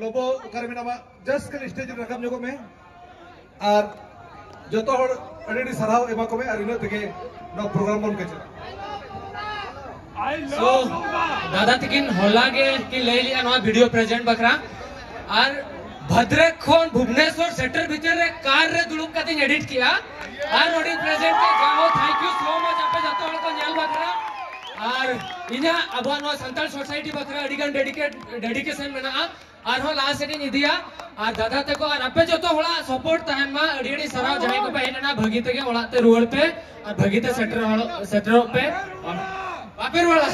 ᱞᱚᱵᱚ ᱚᱠᱟᱨᱮ ᱢᱮᱱᱟᱢᱟ? Just ᱠᱷᱟᱹᱞᱤ stage ᱨᱮ ᱨᱟᱠᱟᱵ ᱧᱚᱜᱚᱜ ᱢᱮ᱾ ᱟᱨ ᱡᱚᱛᱚ ᱦᱚᱲ ᱟᱹᱰᱤ ᱟᱹᱰᱤ ᱥᱟᱨᱦᱟᱣ ᱮᱢᱟ ᱠᱚᱢᱮ, ᱟᱨ ᱤᱱᱟᱹ ᱛᱮᱜᱮ ᱱᱚᱣᱟ program ᱵᱚᱱ ᱠᱮᱪᱮᱫᱟ᱾ So, ᱫᱟᱫᱟ ᱛᱟᱹᱠᱤᱱ ᱦᱚᱞᱟ ᱜᱮ ᱠᱤᱱ ᱞᱟᱹᱭ ᱞᱮᱜᱼᱟ ᱱᱚᱣᱟ video present ᱵᱟᱠᱷᱨᱟ᱾ ᱟᱨ ᱵᱷᱟᱫᱨᱟᱠ ᱠᱷᱚᱱ ᱵᱷᱩᱵᱽᱱᱮᱥᱚᱨ ᱥᱮᱴᱮᱨ ᱵᱷᱤᱛᱤᱨ ᱨᱮ car ᱨᱮ ᱫᱩᱲᱩᱵ ᱠᱟᱛᱮᱧ edit ᱠᱮᱜᱼᱟ᱾ ᱟᱨ ᱱᱚᱰᱮᱧ present ᱠᱮᱜᱼᱟ᱾ ᱡᱟᱦᱳ, thank you so much ᱟᱯᱮ ᱡᱚᱛᱚ ᱦᱚᱲ ᱠᱚ ᱧᱮᱞ ᱵᱟᱠᱷᱨᱟ᱾ ᱟᱨ ᱤᱧᱟᱹᱜ ᱟᱵᱚᱣᱟᱜ ᱱᱚᱣᱟ ᱥᱟᱱᱛᱟᱲ society ᱵᱟᱠᱷᱨᱟ ᱟᱹᱰᱤ ᱜᱟᱱ dedicate dedication ᱢᱮᱱᱟᱜᱼᱟ᱾ ᱟᱨᱦᱚᱸ ᱞᱟᱦᱟ ᱥᱮᱫ ᱤᱧ ᱤᱫᱤᱭᱟ᱾ ᱟᱨ ᱫᱟᱫᱟ ᱛᱟᱠᱚ ᱟᱨ ᱟᱯᱮ ᱡᱚᱛᱚ ᱦᱚᱲᱟᱜ support ᱛᱟᱦᱮᱱ ᱢᱟ᱾ ᱟᱹᱰᱤ ᱟᱹᱰᱤ ᱥᱟᱨᱦᱟᱣ᱾ ᱡᱟᱦᱟᱸᱭ ᱠᱚᱯᱮ ᱦᱮᱡ ᱞᱮᱱᱟ, ᱵᱷᱟᱹᱜᱤ ᱛᱮᱜᱮ ᱚᱲᱟᱜ ᱛᱮ ᱨᱩᱣᱟᱹᱲ ᱯᱮ ᱟᱨ ᱵᱷᱟᱹᱜᱤ ᱛᱮ ᱥᱮᱴᱮᱨ ᱦᱚᱲ- ᱥᱮᱴᱮᱨᱚᱜ ᱯᱮ᱾ ᱵᱟᱯᱮ ᱨᱩᱣᱟᱹᱲᱟ᱾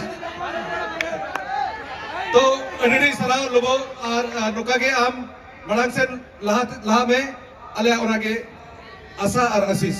ᱛᱚ ᱟᱹᱰᱤ ᱟᱹᱰᱤ ᱥᱟᱨᱦᱟᱣ ᱞᱚᱵᱚ, ᱟᱨ ᱟᱨ ᱱᱚᱝᱠᱟ ᱜᱮ ᱟᱢ ᱢᱟᱲᱟᱝ ᱥᱮᱫ ᱞᱟᱦᱟ ᱞᱟᱦᱟ ᱢᱮ, ᱟᱞᱮᱭᱟᱜ ᱚᱱᱟᱜᱮ ᱟᱥᱟ ᱟᱨ ᱟᱥᱤᱥ᱾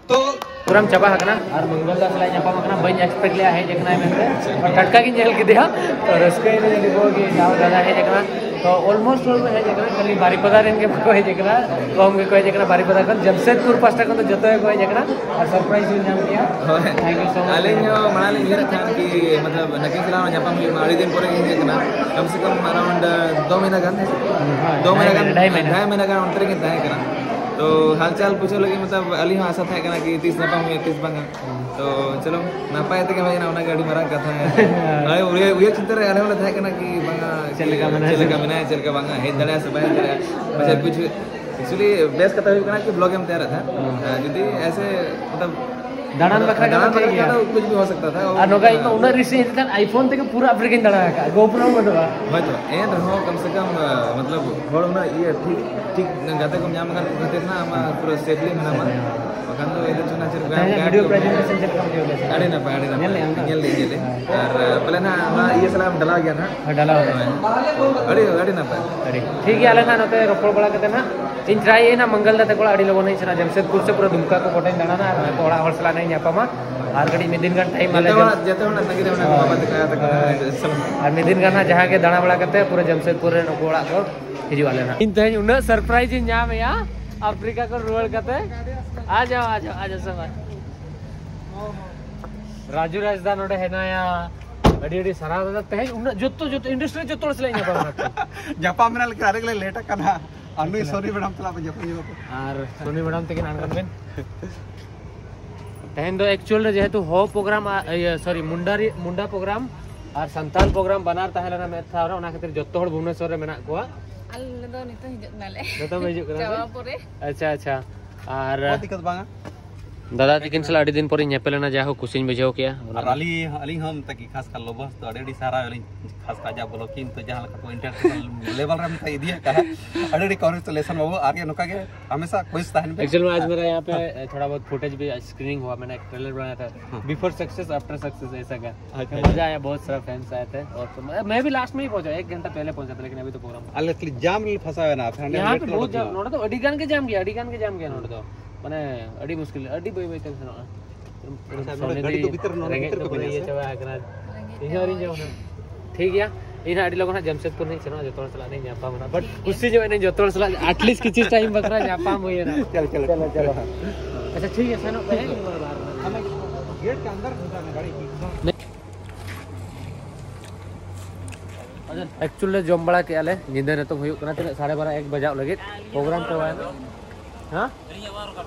ᱛᱚ ᱯᱨᱳᱜᱨᱟᱢ ᱪᱟᱵᱟ ᱟᱠᱟᱱᱟ ᱟᱨ ᱢᱚᱝᱜᱚᱞ ᱫᱟ ᱥᱟᱞᱟᱜ ᱧᱟᱯᱟᱢ ᱟᱠᱟᱱᱟ᱾ ᱵᱟᱹᱧ expect ᱞᱮᱫᱟ ᱦᱮᱡ ᱟᱠᱟᱱᱟᱭ ᱢᱮᱱᱛᱮ, but ᱴᱟᱴᱠᱟ ᱜᱤᱧ ᱧᱮᱞ ᱠᱮᱫᱮᱭᱟ᱾ ᱛᱚ ᱨᱟᱹᱥᱠᱟᱹᱭᱮᱱᱟᱹᱧ ᱟᱹᱰᱤ ᱵᱚᱦᱚᱜ ᱜᱮ, ᱡᱟᱦᱟᱸ ᱫᱟᱫᱟ ᱦᱮᱡ ᱟᱠᱟᱱᱟ᱾ ᱛᱚ ᱚᱞᱢᱳᱥᱴ ᱦᱚᱲ ᱠᱚ ᱦᱮᱡ ᱟᱠᱟᱱᱟ, ᱠᱷᱟᱹᱞᱤ ᱵᱟᱨᱤᱯᱟᱫᱟ ᱨᱮᱱ ᱜᱮ ᱵᱟᱠᱚ ᱦᱮᱡ ᱟᱠᱟᱱᱟ, ᱠᱚᱢ ᱜᱮᱠᱚ ᱦᱮᱡ ᱟᱠᱟᱱᱟ ᱵᱟᱨᱤᱯᱟᱫᱟ ᱠᱷᱚᱱ᱾ ᱡᱟᱢᱥᱮᱫᱽᱯᱩᱨ ᱯᱟᱥᱴᱟ ᱠᱷᱚᱱ ᱫᱚ ᱡᱚᱛᱚ ᱜᱮᱠᱚ ᱦᱮᱡ ᱟᱠᱟᱱᱟ ᱟᱨ ᱥᱟᱨᱯᱨᱟᱭᱤᱡᱽ ᱵᱚᱱ ᱧᱟᱢ ᱠᱮᱜᱼᱟ᱾ ᱦᱳᱭ᱾ Thank you so much. ᱟᱹᱞᱤᱧ ᱦᱚᱸ ᱢᱟᱲᱟᱝ ᱞᱤᱧ ᱩᱭᱦᱟᱹᱨᱮᱫ ᱛᱟᱦᱮᱸᱫ ᱠᱤ ᱢᱚᱛᱞᱚᱵ ᱱᱟᱹᱠᱤᱱ ᱥᱟᱞᱟᱜ ᱦᱚᱸ ᱧᱟᱯᱟᱢ ᱦᱩᱭᱩᱜ ᱢᱟ, ᱟᱹᱰᱤ ᱫᱤᱱ ᱯᱚᱨᱮ ᱜᱮ ᱦᱮᱡ ᱟᱠᱟᱱᱟ, ᱠᱚᱢ ᱥᱮ ᱠᱚᱢ ᱟᱨᱟᱣᱩᱱᱰ ᱫᱚ ᱢᱟᱹᱦᱱᱟᱹ ᱜᱟᱱ, ᱦᱮᱸ ᱥᱮ? ᱦᱳᱭ, ᱫᱚ ᱢᱟᱹᱦᱱᱟᱹ ᱜᱟᱱ, ᱰᱷᱟᱭ ᱢᱟᱹᱦᱱᱟᱹ᱾ ᱰᱷᱟᱭ ᱢᱟᱹᱦᱱᱟᱹ ᱜᱟᱱ ᱚᱱᱛᱮ ᱨᱮᱜᱮ ᱛᱟᱦᱮᱸ ᱠᱟᱱᱟ᱾ ᱛᱚ ᱦᱟᱞ ᱪᱟᱞ ᱯᱩᱪᱷᱟᱹᱣ ᱞᱟᱹᱜᱤᱫ ᱢᱚᱛᱞᱚᱵ ᱟᱹᱞᱤᱧ ᱦᱚᱸ ᱟᱥᱟ ᱛᱟᱦᱮᱸ ᱠᱟᱱᱟ ᱠᱤ ᱛᱤᱥ ᱧᱟᱯᱟᱢ ᱦᱩᱭᱩᱜᱼᱟ, ᱛᱤᱥ ᱵᱟᱝᱟ᱾ ᱛᱚ ᱪᱚᱞᱚ, ᱱᱟᱯᱟᱭ ᱛᱮᱜᱮ ᱦᱩᱭᱱᱟ, ᱚᱱᱟᱜᱮ ᱟᱹᱰᱤ ᱢᱟᱨᱟᱝ ᱠᱟᱛᱷᱟ᱾ ᱦᱳᱭ, ᱩᱭᱦᱟᱹᱨ, ᱩᱭᱦᱟᱹᱨ ᱪᱤᱱᱛᱟᱹ ᱨᱮ ᱟᱞᱮ ᱦᱚᱸᱞᱮ ᱛᱟᱦᱮᱸ ᱠᱟᱱᱟ ᱠᱤ ᱵᱟᱝᱟ, ᱪᱮᱫ ᱞᱮᱠᱟ ᱢᱮᱱᱟᱭᱟ? ᱪᱮᱫ ᱞᱮᱠᱟ ᱢᱮᱱᱟᱭᱟ, ᱪᱮᱫ ᱞᱮᱠᱟ ᱵᱟᱝᱟ, ᱦᱮᱡ ᱫᱟᱲᱮᱭᱟᱜᱼᱟ ᱥᱮ ᱵᱟᱭ ᱦᱮᱡ ᱫᱟᱲᱮᱭᱟᱜᱼᱟ? ᱟᱪᱪᱷᱟ, ᱠᱩᱪ, actually ᱵᱮᱥ ᱠᱟᱛᱷᱟ ᱦᱩᱭᱩᱜ ᱠᱟᱱᱟ ᱠᱤ ᱵᱞᱚᱜ ᱮᱢ ᱛᱮᱭᱟᱨᱮᱫ ᱛᱟᱦᱮᱸᱫ᱾ ᱦᱮᱸ᱾ ᱟᱨ ᱡᱩᱫᱤ ᱮᱥᱮ ᱢᱚᱛᱞᱚᱵ ᱫᱟᱬᱟᱱ ᱵᱟᱠᱷᱨᱟ ᱠᱟᱱᱟ, ᱫᱟᱬᱟᱱ ᱴᱷᱤᱠ ᱵᱟᱠᱷᱨᱟ ᱜᱮᱭᱟ᱾ ᱠᱟᱱᱟ, ᱠᱩᱪ ᱵᱷᱤ ᱦᱳ ᱥᱟᱠᱛᱟ ᱛᱷᱟ᱾ ᱟᱨ ᱱᱚᱝᱠᱟ ᱤᱧ ᱢᱟ ᱩᱱᱟᱹᱜ ᱨᱤᱥ ᱤᱧ ᱤᱫᱤ ᱛᱟᱦᱮᱸᱫ, iPhone ᱛᱮᱜᱮ ᱯᱩᱨᱟᱹ ᱟᱯᱷᱨᱤᱠᱟᱧ ᱫᱟᱬᱟ ᱟᱠᱟᱫᱼᱟ, GoPro ᱵᱟᱹᱱᱩᱜᱼᱟ᱾ ᱦᱳᱭᱛᱚ, ᱮᱱ ᱨᱮᱦᱚᱸ ᱠᱚᱢ ᱥᱮ ᱠᱚᱢ, ᱟ, ᱢᱚᱛᱞᱚᱵ ᱦᱚᱲ ᱩᱱᱟᱹᱜ ᱤᱭᱟᱹ ᱴᱷᱤᱠ, ᱴᱷᱤᱠ ᱜᱟᱛᱮ ᱠᱚᱢ ᱧᱟᱢ ᱟᱠᱟᱫ ᱠᱚ ᱠᱷᱟᱹᱛᱤᱨ ᱱᱟ ᱟᱢᱟᱜ ᱯᱩᱨᱟᱹ safely ᱢᱮᱱᱟᱢᱟ᱾ ᱵᱟᱠᱷᱟᱱ ᱫᱚ ᱤᱧ ᱫᱚ ᱪᱚᱱᱟ ᱪᱮᱫ ᱞᱮᱠᱟ ᱛᱮᱦᱮᱧᱟᱜ ᱜᱟᱭᱤᱰ video ᱠᱚ presentation ᱪᱮᱫ ᱞᱮᱠᱟᱢ ᱵᱩᱡᱷᱟᱹᱣ ᱠᱮᱫᱟ? ᱟᱹᱰᱤ ᱱᱟᱯᱟᱭ, ᱟᱹᱰᱤ ᱧᱮᱞ ᱱᱟᱯᱟᱭ᱾ ᱞᱮᱜᱼᱟᱢ ᱛᱚ? ᱧᱮᱞ ᱞᱮᱫ, ᱧᱮᱞ ᱞᱮᱫ᱾ ᱦᱮᱸ᱾ ᱟᱨ, ᱟ, ᱯᱟᱞᱮ ᱱᱟᱦᱟᱜ ᱚᱱᱟ ᱤᱭᱟᱹ ᱥᱟᱞᱟᱜ ᱮᱢ ᱰᱟᱞᱟᱣ ᱜᱮᱭᱟ ᱱᱟᱦᱟᱜ? ᱦᱮᱸ, ᱰᱟᱞᱟᱣ ᱦᱳᱭ᱾ ᱠᱟᱱᱟ᱾ ᱟᱹᱰᱤ, ᱟᱹᱰᱤ ᱱᱟᱯᱟᱭ᱾ ᱟᱹᱰᱤ ᱴᱷᱤᱠ ᱜᱮᱭᱟ, ᱟᱞᱮ ᱱᱟᱦᱟᱜ ᱱᱚᱛᱮ ᱨᱚᱯᱚᱲ ᱵᱟᱲᱟ ᱠᱟᱛᱮ ᱱᱟᱦᱟᱜ ᱤᱧ try ᱮᱫᱼᱟ ᱢᱚᱝᱜᱚᱞ ᱫᱟ ᱛᱟᱠᱚ ᱚᱲᱟᱜ ᱟᱹᱰᱤ ᱞᱚᱜᱚᱱ ᱤᱧ ᱥᱮᱱᱚᱜᱼᱟ, ᱡᱟᱢᱥᱮᱫᱽᱯᱩᱨ ᱥᱮ ᱯᱩᱨᱟᱹ ᱫᱩᱢᱠᱟ ᱠᱚ ᱜᱚᱴᱟᱧ ᱫᱟᱬᱟᱱᱟ ᱟᱨ ᱚᱱᱟ ᱠᱚ ᱚᱲᱟᱜ ᱦᱚᱲ ᱥᱟᱞᱟᱜ ᱱᱟᱦᱟᱜ ᱤᱧ ᱧᱟᱯᱟᱢᱟ᱾ ᱟᱨ ᱠᱟᱹᱴᱤᱡ ᱢᱤᱫ ᱫᱤᱱ ᱜᱟᱱ time ᱟᱞᱮ ᱡᱚᱛᱚ ᱡᱚᱢ ᱦᱚᱲᱟᱜ, ᱡᱚᱛᱚ ᱦᱚᱲᱟᱜ ᱛᱟᱺᱜᱤ ᱨᱮ ᱢᱮᱱᱟᱜ ᱠᱚᱣᱟ, ᱦᱳᱭ᱾ ᱵᱟᱵᱟ ᱛᱟᱠᱚ, ᱟᱭᱳ ᱛᱟᱠᱚ, ᱦᱳᱭ᱾ ᱦᱮᱸ, ᱥᱟᱱᱟᱢ᱾ ᱟᱨ ᱢᱤᱫ ᱫᱤᱱ ᱜᱟᱱ ᱦᱟᱸᱜ ᱡᱟᱦᱟᱸ ᱜᱮ ᱫᱟᱬᱟ ᱵᱟᱲᱟ ᱠᱟᱛᱮ ᱯᱩᱨᱟᱹ ᱡᱟᱢᱥᱮᱫᱽᱯᱩᱨ ᱨᱮ ᱱᱩᱠᱩ ᱚᱲᱟᱜ ᱠᱚ ᱦᱤᱡᱩᱜ ᱟᱞᱮ ᱱᱟᱦᱟᱜ᱾ ᱤᱧ ᱛᱮᱦᱮᱧ ᱩᱱᱟᱹᱜ surprise ᱤᱧ ᱧᱟᱢ ᱮᱭᱟ ᱟᱯᱷᱨᱤᱠᱟ ᱠᱷᱚᱱ ᱨᱩᱣᱟᱹᱲ ᱠᱟᱛᱮ᱾ ᱟ ᱡᱟᱣ, ᱟ ᱡᱟᱣ, ᱟ ᱡᱟᱣ, ᱥᱟᱢᱟᱱ᱾ ᱨᱟᱡᱩ ᱨᱟᱡᱽᱫᱟ ᱱᱚᱰᱮ ᱦᱮᱱᱟᱭᱟ᱾ ᱟᱹᱰᱤ ᱟᱹᱰᱤ ᱥᱟᱨᱦᱟᱣ ᱫᱟᱫᱟ, ᱛᱮᱦᱮᱧ ᱩᱱᱟᱹᱜ ᱡᱚᱛᱚ, ᱡᱚᱛᱚ industry ᱡᱚᱛᱚ ᱦᱚᱲ ᱥᱟᱞᱟᱜ ᱤᱧ ᱧᱟᱯᱟᱢ ᱮᱱᱟ᱾ ᱧᱟᱯᱟᱢ ᱮᱱᱟ, ᱞᱮᱠᱤᱱ ᱟᱞᱮ ᱜᱮᱞᱮ late ᱟᱠᱟᱱᱟ᱾ ᱟᱨ ᱱᱩᱭ ᱟᱪᱪᱷᱟ᱾ ᱥᱳᱱᱤ madam ᱥᱟᱞᱟᱜ ᱯᱮ ᱧᱟᱯᱟᱢ ᱧᱚᱜ ᱠᱟᱱᱟ᱾ ᱟᱨ ᱥᱳᱱᱤ madam ᱛᱟᱹᱠᱤᱱ ᱟᱬᱜᱚᱱ ᱵᱮᱱ᱾ ᱛᱮᱦᱮᱧ ᱫᱚ actual ᱨᱮ ᱡᱮᱦᱮᱛᱩ ᱦᱚ program, ᱟ, ᱤᱭᱟᱹ, sorry, ᱢᱩᱱᱰᱟᱨᱤ, ᱢᱩᱱᱰᱟ program ᱟᱨ ᱥᱟᱱᱛᱟᱞ program ᱵᱟᱱᱟᱨ ᱛᱟᱦᱮᱸ ᱞᱮᱱᱟ ᱢᱤᱫ ᱫᱷᱟᱣ ᱨᱮ, ᱚᱱᱟ ᱠᱷᱟᱹᱛᱤᱨ ᱡᱚᱛᱚ ᱦᱚᱲ ᱵᱷᱩᱵᱽᱱᱮᱥᱚᱨ ᱨᱮ ᱢᱮᱱᱟᱜ ᱠᱚᱣᱟ᱾ ᱟᱞᱮ ᱫᱚ ᱱᱤᱛᱚᱜ ᱦᱤᱡᱩᱜ ᱠᱟᱱᱟᱞᱮ᱾ ᱱᱤᱛᱚᱜ ᱯᱮ ᱦᱤᱡᱩᱜ ᱠᱟᱱᱟ ᱪᱟᱵᱟ ᱥᱮ? ᱯᱚᱨᱮ᱾ ᱟᱪᱪᱷᱟ, ᱟᱪᱪᱷᱟ᱾ ᱟᱨ ᱚᱠᱟ ᱫᱤᱠᱠᱟᱛ ᱵᱟᱝᱟ? ᱫᱟᱫᱟ ᱛᱟᱹᱠᱤᱱ ᱥᱟᱞᱟᱜ ᱟᱹᱰᱤ ᱫᱤᱱ ᱯᱚᱨᱮᱧ ᱧᱮᱯᱮᱞ ᱮᱱᱟ, ᱡᱟ ᱦᱳᱠ ᱠᱩᱥᱤᱧ ᱵᱩᱡᱷᱟᱹᱣ ᱠᱮᱜᱼᱟ᱾ ᱟᱨ ᱟᱹᱞᱤᱧ, ᱟᱹᱞᱤᱧ ᱦᱚᱸ ᱢᱮᱛᱟ ᱠᱤ ᱠᱷᱟᱥ ᱠᱟᱨ ᱞᱚᱵᱚᱥ ᱫᱚ ᱟᱹᱰᱤ ᱟᱹᱰᱤ ᱥᱟᱨᱦᱟᱣ ᱟᱹᱞᱤᱧ ᱠᱷᱟᱥ ᱠᱟᱨ ᱟᱡᱟᱜ vlog ᱠᱤᱱ ᱛᱚ ᱡᱟᱦᱟᱸ ᱞᱮᱠᱟ ᱠᱚ international level ᱨᱮ ᱢᱮᱛᱟ ᱤᱫᱤᱭᱮᱫ ᱠᱟᱱᱟ᱾ ᱟᱹᱰᱤ ᱟᱹᱰᱤ congratulation ᱵᱟᱹᱵᱩ, ᱟᱨ ᱱᱚᱝᱠᱟ ᱜᱮ ᱦᱟᱢᱮᱥᱟ ᱠᱳᱥᱤᱥ ᱛᱟᱦᱮᱱ ᱯᱮ᱾ Actually में आज मेरा यहाँ पे थोड़ा बहुत footage भी screening हुआ, मैंने एक trailer बनाया था, हाँ। Before success after success ऐसा का। अच्छा, तो अच्छा। मजा आया, बहुत सारा fans आए थे और तो मैं, मैं भी last में ही पहुंचा, एक घंटा पहले पहुंचा था, लेकिन अभी तो program ᱟᱞᱮ ᱠᱷᱟᱹᱞᱤ ᱡᱟᱢ ᱨᱮᱞᱮ ᱯᱷᱟᱥᱟᱣ ᱮᱱᱟ, ᱟᱯᱮ ᱦᱟᱸᱰᱮ यहाँ पे ᱞᱮᱴ ᱞᱮ बहुत ᱩᱰᱩᱠ ᱡᱟᱢ, ᱮᱱᱟ᱾ ᱱᱚᱰᱮ ᱫᱚ ᱟᱹᱰᱤ ᱜᱟᱱ ᱜᱮ ᱡᱟᱢ ᱜᱮᱭᱟ, ᱟᱹᱰᱤ ᱜᱟᱱ ᱜᱮ ᱡᱟᱢ ᱜᱮᱭᱟ ᱱᱚᱰᱮ ᱫᱚ, ᱢᱟᱱᱮ ᱟᱹᱰᱤ ᱢᱩᱥᱠᱤᱞ, ᱟᱹᱰᱤ ᱵᱟᱹᱭ ᱵᱟᱹᱭ ᱛᱮᱢ ᱥᱮᱱᱚᱜᱼᱟ᱾ ᱟᱪᱪᱷᱟ, ᱱᱚᱰᱮ ᱥᱚᱱᱤ ᱜᱟᱹᱰᱤ ᱫᱤ ᱠᱚ ᱵᱷᱤᱛᱤᱨ ᱨᱮ ᱱᱚᱰᱮ ᱨᱮᱸᱜᱮᱡ ᱵᱷᱤᱛᱤᱨ ᱠᱚ ᱠᱚ ᱯᱮᱨᱮᱡ ᱵᱟᱹᱭ ᱟᱥᱮ? ᱪᱟᱵᱟ ᱟᱠᱟᱱᱟ᱾ ᱨᱮᱸᱜᱮᱡ ᱤᱧ ᱦᱚᱸ ᱟᱹᱣᱨᱤᱧ ᱦᱚᱸ᱾ ᱡᱚᱢᱟ᱾ ᱴᱷᱤᱠ ᱜᱮᱭᱟ, ᱤᱧ ᱦᱟᱸᱜ ᱟᱹᱰᱤ ᱞᱚᱜᱚᱱ ᱦᱟᱸᱜ ᱡᱟᱢᱥᱮᱫᱽᱯᱩᱨ ᱦᱟᱸᱜ ᱤᱧ ᱥᱮᱱᱚᱜᱼᱟ, ᱡᱚᱛᱚ ᱦᱚᱲ ᱥᱟᱞᱟᱜ ᱤᱧ ᱧᱟᱯᱟᱢᱟ ᱱᱟᱜ᱾ But ᱠᱩᱥᱤ ᱧᱚᱜ ᱮᱱᱟᱹᱧ ᱡᱚᱛᱚ ᱦᱚᱲ ᱥᱟᱞᱟᱜ, at least ᱠᱤᱪᱷᱩ time ᱵᱟᱠᱷᱨᱟ ᱧᱟᱯᱟᱢ ᱦᱩᱭᱮᱱᱟ᱾ ᱪᱚᱞᱚ, ᱪᱚᱞᱚ, ᱪᱚᱞᱚ, ᱪᱚᱞᱚ᱾ ᱟᱪᱪᱷᱟ, ᱴᱷᱤᱠ ᱜᱮᱭᱟ, ᱥᱮᱱᱚᱜ ᱯᱮ, ᱦᱮᱸ? ᱜᱮᱴ ᱠᱮ ᱟᱱᱫᱟᱨ ᱜᱷᱩᱥᱟ ᱱᱟ ᱜᱟᱲᱤ ᱠᱤ᱾ Actually ᱞᱮ ᱡᱚᱢ ᱵᱟᱲᱟ ᱠᱮᱜᱼᱟ ᱞᱮ, ᱧᱤᱫᱟᱹ ᱱᱤᱛᱚᱝ ᱦᱩᱭᱩᱜ ᱠᱟᱱᱟ ᱛᱤᱱᱟᱹᱜ, ᱥᱟᱲᱮ ᱵᱟᱨᱚ, ᱮᱠ ᱵᱟᱡᱟᱜ ᱞᱟᱹᱜᱤᱫ᱾ ᱯᱨᱳᱜᱨᱟᱢ ᱪᱟᱵᱟᱭᱮᱱᱟ᱾ ᱦᱮᱸ?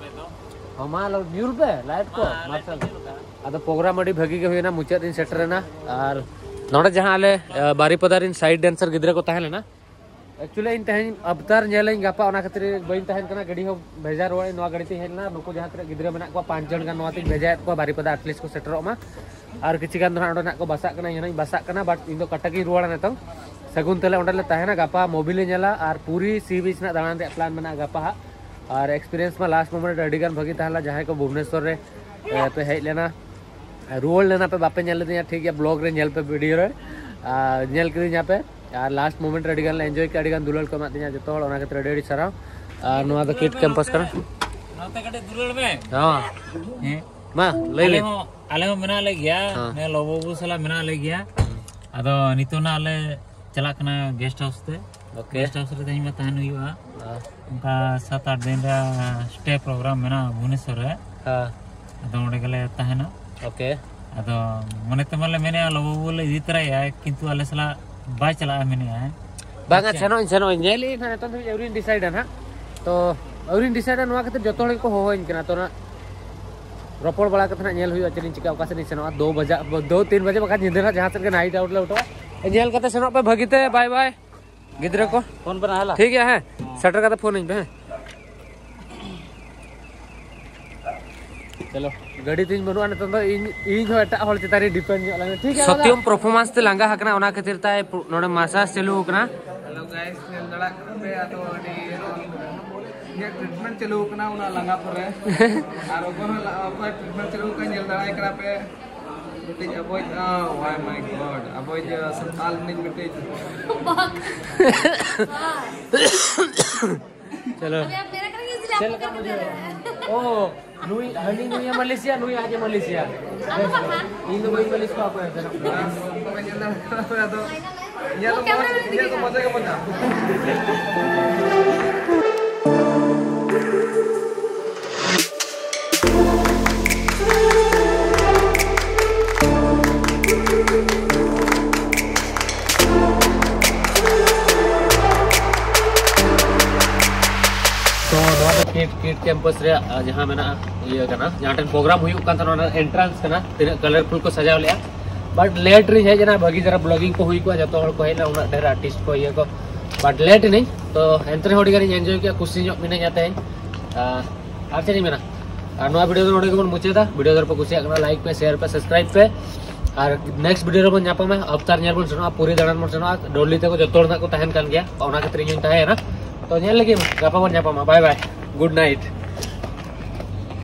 ᱦᱚᱸ, ᱢᱟ ᱞᱚ-, ᱧᱩᱨ ᱯᱮ, light ᱠᱚ, marshal᱾ ᱟᱫᱚ ᱯᱨᱳᱜᱨᱟᱢ ᱟᱹᱰᱤ ᱵᱷᱟᱹᱜᱤ ᱜᱮ ᱦᱩᱭᱮᱱᱟ, ᱢᱩᱪᱟᱹᱫ ᱤᱧ ᱥᱮᱴᱮᱨᱮᱱᱟ᱾ ᱟᱨ ᱱᱚᱰᱮ ᱡᱟᱦᱟᱸ ᱟᱞᱮ, ᱟ, ᱵᱟᱨᱤᱯᱟᱫᱟ ᱨᱮᱱ side dancer ᱜᱤᱫᱽᱨᱟᱹ ᱠᱚ ᱛᱟᱦᱮᱸ ᱞᱮᱱᱟ, actually ᱤᱧ ᱛᱮᱦᱮᱧ ᱟᱵᱛᱟᱨ ᱧᱮᱞᱟᱹᱧ ᱜᱟᱯᱟ, ᱚᱱᱟ ᱠᱷᱟᱹᱛᱤᱨ ᱵᱟᱹᱧ ᱛᱟᱦᱮᱱ ᱠᱟᱱᱟ, ᱜᱟᱹᱰᱤ ᱦᱚᱸ ᱵᱷᱮᱡᱟ ᱨᱩᱣᱟᱹᱲ ᱱᱚᱣᱟ ᱜᱟᱹᱰᱤ ᱛᱮᱧ ᱦᱮᱡ ᱞᱮᱱᱟ᱾ ᱱᱩᱠᱩ ᱡᱟᱦᱟᱸ ᱛᱤᱱᱟᱹᱜ ᱜᱤᱫᱽᱨᱟᱹ ᱢᱮᱱᱟᱜ ᱠᱚᱣᱟ, ᱯᱟᱸᱪ ᱡᱚᱱ ᱜᱟᱱ ᱱᱚᱣᱟ ᱛᱮᱧ ᱵᱷᱮᱡᱟᱭᱮᱫ ᱠᱚᱣᱟ, ᱵᱟᱨᱤᱯᱟᱫᱟ at least ᱠᱚ ᱥᱮᱴᱮᱨᱚᱜ ᱢᱟ᱾ ᱟᱨ ᱠᱤᱪᱷᱩ ᱜᱟᱱ ᱫᱚ ᱦᱟᱸᱜ ᱚᱸᱰᱮ ᱱᱟᱜ ᱠᱚ ᱵᱟᱥᱟᱜ ᱠᱟᱱᱟ, ᱤᱧ ᱦᱚᱸᱧ ᱵᱟᱥᱟᱜ ᱠᱟᱱᱟ, but ᱤᱧ ᱫᱚ ᱠᱟᱴᱟ ᱜᱤᱧ ᱨᱩᱣᱟᱹᱲᱟ ᱱᱤᱛᱚᱝ᱾ ᱥᱟᱹᱜᱩᱱ ᱛᱮᱞᱮ ᱚᱸᱰᱮ ᱞᱮ ᱛᱟᱦᱮᱱᱟ, ᱜᱟᱯᱟ movie ᱞᱮ ᱧᱮᱞᱟ ᱟᱨ ᱯᱩᱨᱤ sea beach ᱨᱮᱱᱟᱜ ᱫᱟᱬᱟᱱ ᱨᱮᱭᱟᱜ plan ᱢᱮᱱᱟᱜᱼᱟ ᱜᱟᱯᱟ ᱦᱟᱸᱜ᱾ ᱟᱨ experience ᱢᱟ last moment ᱨᱮ ᱟᱹᱰᱤ ᱜᱟᱱ ᱵᱷᱟᱹᱜᱤ ᱛᱟᱦᱮᱸ ᱞᱮᱱᱟ, ᱡᱟᱦᱟᱸᱭ ᱠᱚ ᱵᱷᱩᱵᱽᱱᱮᱥᱚᱨ ᱨᱮ, ᱮ, ᱯᱮ ᱦᱮᱡ ᱞᱮᱱᱟ, ᱨᱩᱣᱟᱹᱲ ᱞᱮᱱᱟ ᱯᱮ, ᱵᱟᱯᱮ ᱧᱮᱞ ᱞᱮᱫᱤᱧᱟ, ᱴᱷᱤᱠ ᱜᱮᱭᱟ, vlog ᱨᱮ ᱧᱮᱞ ᱯᱮ, video ᱨᱮ, ᱟᱨ ᱧᱮᱞ ᱠᱤᱫᱤᱧᱟ ᱯᱮ᱾ ᱟᱨ last moment ᱨᱮ ᱟᱹᱰᱤ ᱜᱟᱱ ᱞᱮ enjoy ᱠᱮᱫᱟ, ᱟᱹᱰᱤ ᱜᱟᱱ ᱫᱩᱞᱟᱹᱲ ᱠᱚ ᱮᱢᱟᱜ ᱫᱤᱧᱟ ᱡᱚᱛᱚ ᱦᱚᱲ, ᱚᱱᱟ ᱠᱷᱟᱹᱛᱤᱨ ᱟᱹᱰᱤ ᱟᱹᱰᱤ ᱥᱟᱨᱦᱟᱣ᱾ ᱟᱨ ᱱᱚᱣᱟ ᱫᱚ KIIT campus ᱠᱟᱱᱟ᱾ ᱱᱚᱛᱮ ᱠᱟᱹᱴᱤᱡ ᱫᱩᱞᱟᱹᱲ ᱢᱮ᱾ ᱦᱚᱸ᱾ ᱦᱮᱸ᱾ ᱢᱟ, ᱞᱟᱹᱭ ᱟᱞᱮ ᱢᱮ᱾ ᱦᱚᱸ, ᱟᱞᱮ ᱦᱚᱸ ᱢᱮᱱᱟᱜ ᱞᱮ ᱜᱮᱭᱟ᱾ ᱦᱮᱸ᱾ ᱱᱤᱭᱟᱹ ᱞᱚᱵᱚ ᱵᱟᱹᱵᱩ ᱥᱟᱞᱟᱜ ᱢᱮᱱᱟᱜ ᱞᱮ ᱜᱮᱭᱟ᱾ ᱟᱫᱚ ᱱᱤᱛᱚᱜ ᱱᱟᱜ ᱞᱮ ᱪᱟᱞᱟᱜ ᱠᱟᱱᱟ guest house ᱛᱮ᱾ OK᱾ Guest house ᱨᱮ ᱛᱮᱦᱮᱧ ᱢᱟ ᱛᱟᱦᱮᱱ ᱦᱩᱭᱩᱜᱼᱟ᱾ ᱦᱮᱸ᱾ ᱚᱱᱠᱟ ᱥᱟᱛ ᱟᱴ ᱫᱤᱱ ᱨᱮ stay program ᱢᱮᱱᱟᱜᱼᱟ ᱵᱷᱩᱵᱽᱱᱮᱥᱚᱨ ᱨᱮ᱾ ᱦᱮᱸ᱾ ᱟᱫᱚ ᱚᱸᱰᱮ ᱜᱮᱞᱮ ᱛᱟᱦᱮᱱᱟ᱾ OK᱾ ᱟᱫᱚ ᱢᱚᱱᱮ ᱛᱮᱢᱟ ᱞᱮ ᱢᱮᱱᱮᱜᱼᱟ ᱞᱚᱵᱚ ᱵᱟᱹᱵᱩ ᱞᱮ ᱤᱫᱤ ᱛᱚᱨᱟᱭᱟ, ᱠᱤᱱᱛᱩ ᱟᱞᱮ ᱥᱟᱞᱟᱜ ᱵᱟᱭ ᱪᱟᱞᱟᱜᱼᱟ ᱢᱮᱱᱮᱜᱼᱟᱭ᱾ ᱵᱟᱝᱟ, ᱟᱪᱪᱷᱟ᱾ ᱥᱮᱱᱚᱜ ᱤᱧ, ᱥᱮᱱᱚᱜ ᱤᱧ᱾ ᱧᱮᱞ ᱤᱧ ᱦᱟᱸᱜ, ᱱᱤᱛᱚᱝ ᱫᱷᱟᱹᱵᱤᱡ ᱟᱹᱣᱨᱤᱧ decide ᱟ ᱦᱟᱸᱜ᱾ ᱛᱚ, ᱟᱹᱣᱨᱤᱧ decide ᱟ, ᱱᱚᱣᱟ ᱠᱷᱟᱹᱛᱤᱨ ᱡᱚᱛᱚ ᱦᱚᱲ ᱜᱮᱠᱚ ᱦᱚᱦᱚᱧ ᱠᱟᱱᱟ᱾ ᱛᱚ, ᱚᱱᱟ ᱨᱚᱯᱚᱲ ᱵᱟᱲᱟ ᱠᱟᱛᱮ ᱦᱟᱸᱜ ᱧᱮᱞ ᱦᱩᱭᱩᱜᱼᱟ ᱪᱮᱫ ᱤᱧ ᱪᱤᱠᱟᱹᱭᱟ, ᱚᱠᱟ ᱥᱮᱫ ᱤᱧ ᱥᱮᱱᱚᱜᱼᱟ᱾ ᱫᱩ ᱵᱟᱡᱟᱜ, ᱫᱩ ᱛᱤᱱ ᱵᱟᱡᱮ ᱵᱟᱠᱷᱟᱱ ᱧᱤᱫᱟᱹ ᱦᱟᱸᱜ ᱡᱟᱦᱟᱸ ᱥᱮᱫ ᱜᱮ night out ᱞᱮ ᱩᱴᱷᱟᱹᱣᱟ᱾ ᱧᱮᱞ ᱠᱟᱛᱮ ᱥᱮᱱᱚᱜ ᱯᱮ ᱵᱷᱟᱹᱜᱤ ᱛᱮ, bye bye᱾ ᱜᱤᱫᱽᱨᱟᱹ ᱠᱚ᱾ ᱯᱷᱳᱱ ᱯᱮ ᱱᱟ, ᱦᱮᱞᱟ? ᱴᱷᱤᱠ ᱜᱮᱭᱟ, ᱦᱮᱸ᱾ ᱦᱮᱸ᱾ ᱥᱮᱴᱮᱨ ᱠᱟᱛᱮ ᱯᱷᱳᱱ ᱟᱹᱧ ᱯᱮ, ᱦᱮᱸ᱾ ᱪᱚᱞᱚ, ᱜᱟᱹᱰᱤ ᱛᱤᱧ ᱵᱟᱹᱱᱩᱜᱼᱟ ᱱᱤᱛᱚᱝ ᱫᱚ, ᱤᱧ, ᱤᱧ ᱦᱚᱸ ᱮᱴᱟᱜ ᱦᱚᱲ ᱪᱮᱛᱟᱱ ᱨᱮ depend ᱧᱚᱜ ᱞᱮᱱᱟ᱾ ᱴᱷᱤᱠ ᱜᱮᱭᱟ ᱫᱟᱫᱟ? ᱥᱚᱛᱭᱚᱢ performance ᱛᱮ ᱞᱟᱸᱜᱟ ᱟᱠᱟᱱᱟ, ᱚᱱᱟ ᱠᱷᱟᱹᱛᱤᱨ ᱛᱟᱭ ᱯᱨᱚ-, ᱱᱚᱰᱮ massage ᱪᱟᱹᱞᱩ ᱟᱠᱟᱱᱟ᱾ Hello guys, ᱧᱮᱞ ᱫᱟᱲᱮᱭᱟᱜ ᱠᱟᱱᱟ ᱯᱮ, ᱟᱫᱚ ᱟᱹᱰᱤ ᱤᱧᱟᱹᱜ treatment ᱪᱟᱹᱞᱩ ᱟᱠᱟᱱᱟ ᱚᱱᱟ ᱞᱟᱸᱜᱟ ᱯᱚᱨᱮ᱾ ᱟᱨ ᱚᱠᱚᱭ ᱦᱚᱸ ᱞᱟ-, ᱚᱠᱚᱭ treatment ᱪᱟᱹᱞᱩ ᱟᱠᱟᱱᱟ ᱧᱮᱞ ᱫᱟᱲᱮᱭᱟᱭ ᱠᱟᱱᱟ ᱯᱮ᱾ ᱢᱤᱫᱴᱤᱡ ᱟᱵᱚᱭᱤᱡ, oh my God, ᱟᱵᱚᱭᱤᱡ ᱥᱟᱱᱛᱟᱞ ᱨᱤᱱᱤᱡ ᱢᱤᱫᱴᱤᱡ᱾ ᱪᱚᱞᱚ᱾ ᱪᱮᱫ ᱞᱮᱠᱟ ᱵᱩᱡᱷᱟᱹᱣ? ᱳ, ᱱᱩᱭ, ᱦᱟᱹᱱᱤ ᱱᱩᱭᱮ ᱢᱟᱹᱞᱤᱥᱮᱭᱟ, ᱱᱩᱭ ᱟᱡ ᱮ ᱢᱟᱹᱞᱤᱥᱮᱭᱟ᱾ ᱤᱧ ᱫᱚ ᱵᱟᱹᱧ ᱢᱟᱹᱞᱤᱥ ᱠᱚᱣᱟ ᱚᱠᱚᱭ ᱦᱚᱸ᱾ ᱧᱮᱞ ᱫᱟᱲᱮᱭᱟᱜ ᱠᱟᱱᱟ ᱯᱮ ᱟᱫᱚ᱾ ᱤᱧᱟᱹᱜ ᱫᱚ ᱢᱚᱡᱽ, ᱤᱧᱟᱹᱜ ᱫᱚ ᱢᱚᱡᱟ ᱜᱮ ᱢᱚᱡᱟ᱾ ᱛᱚ ᱱᱚᱣᱟ ᱫᱚ ᱠᱤᱰ ᱠᱤᱰ ᱠᱮᱢᱯᱟᱥ ᱨᱮᱭᱟᱜ ᱡᱟᱦᱟᱸ ᱢᱮᱱᱟᱜᱼᱟ, ᱤᱭᱟᱹ ᱠᱟᱱᱟ, ᱡᱟᱦᱟᱸ ᱴᱷᱮᱱ ᱯᱨᱳᱜᱨᱟᱢ ᱦᱩᱭᱩᱜ ᱠᱟᱱ ᱛᱟᱦᱮᱱᱟ, ᱚᱱᱟ ᱮᱱᱴᱨᱟᱱᱥ ᱠᱟᱱᱟ᱾ ᱛᱤᱱᱟᱹᱜ ᱠᱟᱞᱟᱨᱯᱷᱩᱞ ᱠᱚ ᱥᱟᱡᱟᱣ ᱞᱮᱜᱼᱟ᱾ ᱵᱟᱴ ᱞᱮᱴ ᱨᱤᱧ ᱦᱮᱡ ᱮᱱᱟ, ᱵᱷᱟᱹᱜᱤ ᱪᱮᱦᱨᱟ ᱵᱞᱚᱜᱤᱝ ᱠᱚ ᱦᱩᱭ ᱠᱚᱜᱼᱟ, ᱡᱚᱛᱚ ᱦᱚᱲ ᱠᱚ ᱦᱮᱡ ᱞᱮᱱᱟ, ᱩᱱᱟᱹᱜ ᱰᱷᱮᱨ ᱟᱨᱴᱤᱥᱴ ᱠᱚ, ᱤᱭᱟᱹ ᱠᱚ, ᱵᱟᱴ ᱞᱮᱴ ᱮᱱᱟᱹᱧ᱾ ᱛᱚ ᱮᱱᱛᱮ ᱨᱮᱦᱚᱸ ᱟᱹᱰᱤ ᱜᱟᱱᱤᱧ ᱮᱱᱡᱚᱭ ᱠᱮᱜᱼᱟ, ᱠᱩᱥᱤ ᱧᱚᱜ ᱢᱤᱱᱟᱹᱧᱟ ᱛᱮᱦᱮᱧ᱾ ᱟᱨ ᱪᱮᱫ ᱤᱧ ᱢᱮᱱᱟ, ᱟᱨ ᱱᱚᱣᱟ ᱵᱷᱤᱰᱤᱭᱳ ᱫᱚ ᱱᱚᱰᱮ ᱜᱮᱵᱚᱱ ᱢᱩᱪᱟᱹᱫᱟ᱾ ᱵᱷᱤᱰᱤᱭᱳ ᱡᱩᱫᱤ ᱯᱮ ᱠᱩᱥᱤᱭᱟᱜ ᱠᱟᱱᱟ, ᱞᱟᱭᱤᱠ ᱯᱮ, ᱥᱮᱭᱟᱨ ᱯᱮ, ᱥᱟᱵᱥᱠᱨᱟᱭᱤᱵ ᱯᱮ᱾ ᱟᱨ ᱱᱮᱠᱥᱴ ᱵᱷᱤᱰᱤᱭᱳ ᱨᱮᱵᱚᱱ ᱧᱟᱯᱟᱢᱟ᱾ ᱟᱯᱛᱟᱨ ᱧᱮᱞ ᱵᱚᱱ ᱥᱮᱱᱚᱜᱼᱟ, ᱯᱩᱨᱤ ᱫᱟᱬᱟᱱ ᱵᱚᱱ ᱥᱮᱱᱚᱜᱼᱟ᱾ ᱰᱚᱞᱤ ᱛᱟᱠᱚ ᱡᱚᱛᱚ ᱦᱚᱲ ᱱᱟᱜ ᱠᱚ ᱛᱟᱦᱮᱱ ᱠᱟᱱ ᱜᱮᱭᱟ, ᱚᱱᱟ ᱠᱷᱟᱹᱛᱤᱨ ᱤᱧ ᱦᱚᱧ ᱛᱟᱦᱮᱸᱭᱮᱱᱟ᱾ ᱛᱚ ᱧᱮᱞ ᱞᱟᱹᱜᱤᱫ ᱜᱟᱯᱟ ᱵᱚᱱ ᱧᱟᱯᱟᱢᱟ᱾ ᱵᱟᱭ ᱵᱟᱭ, ᱜᱩᱰ ᱱᱟᱭᱤᱴ᱾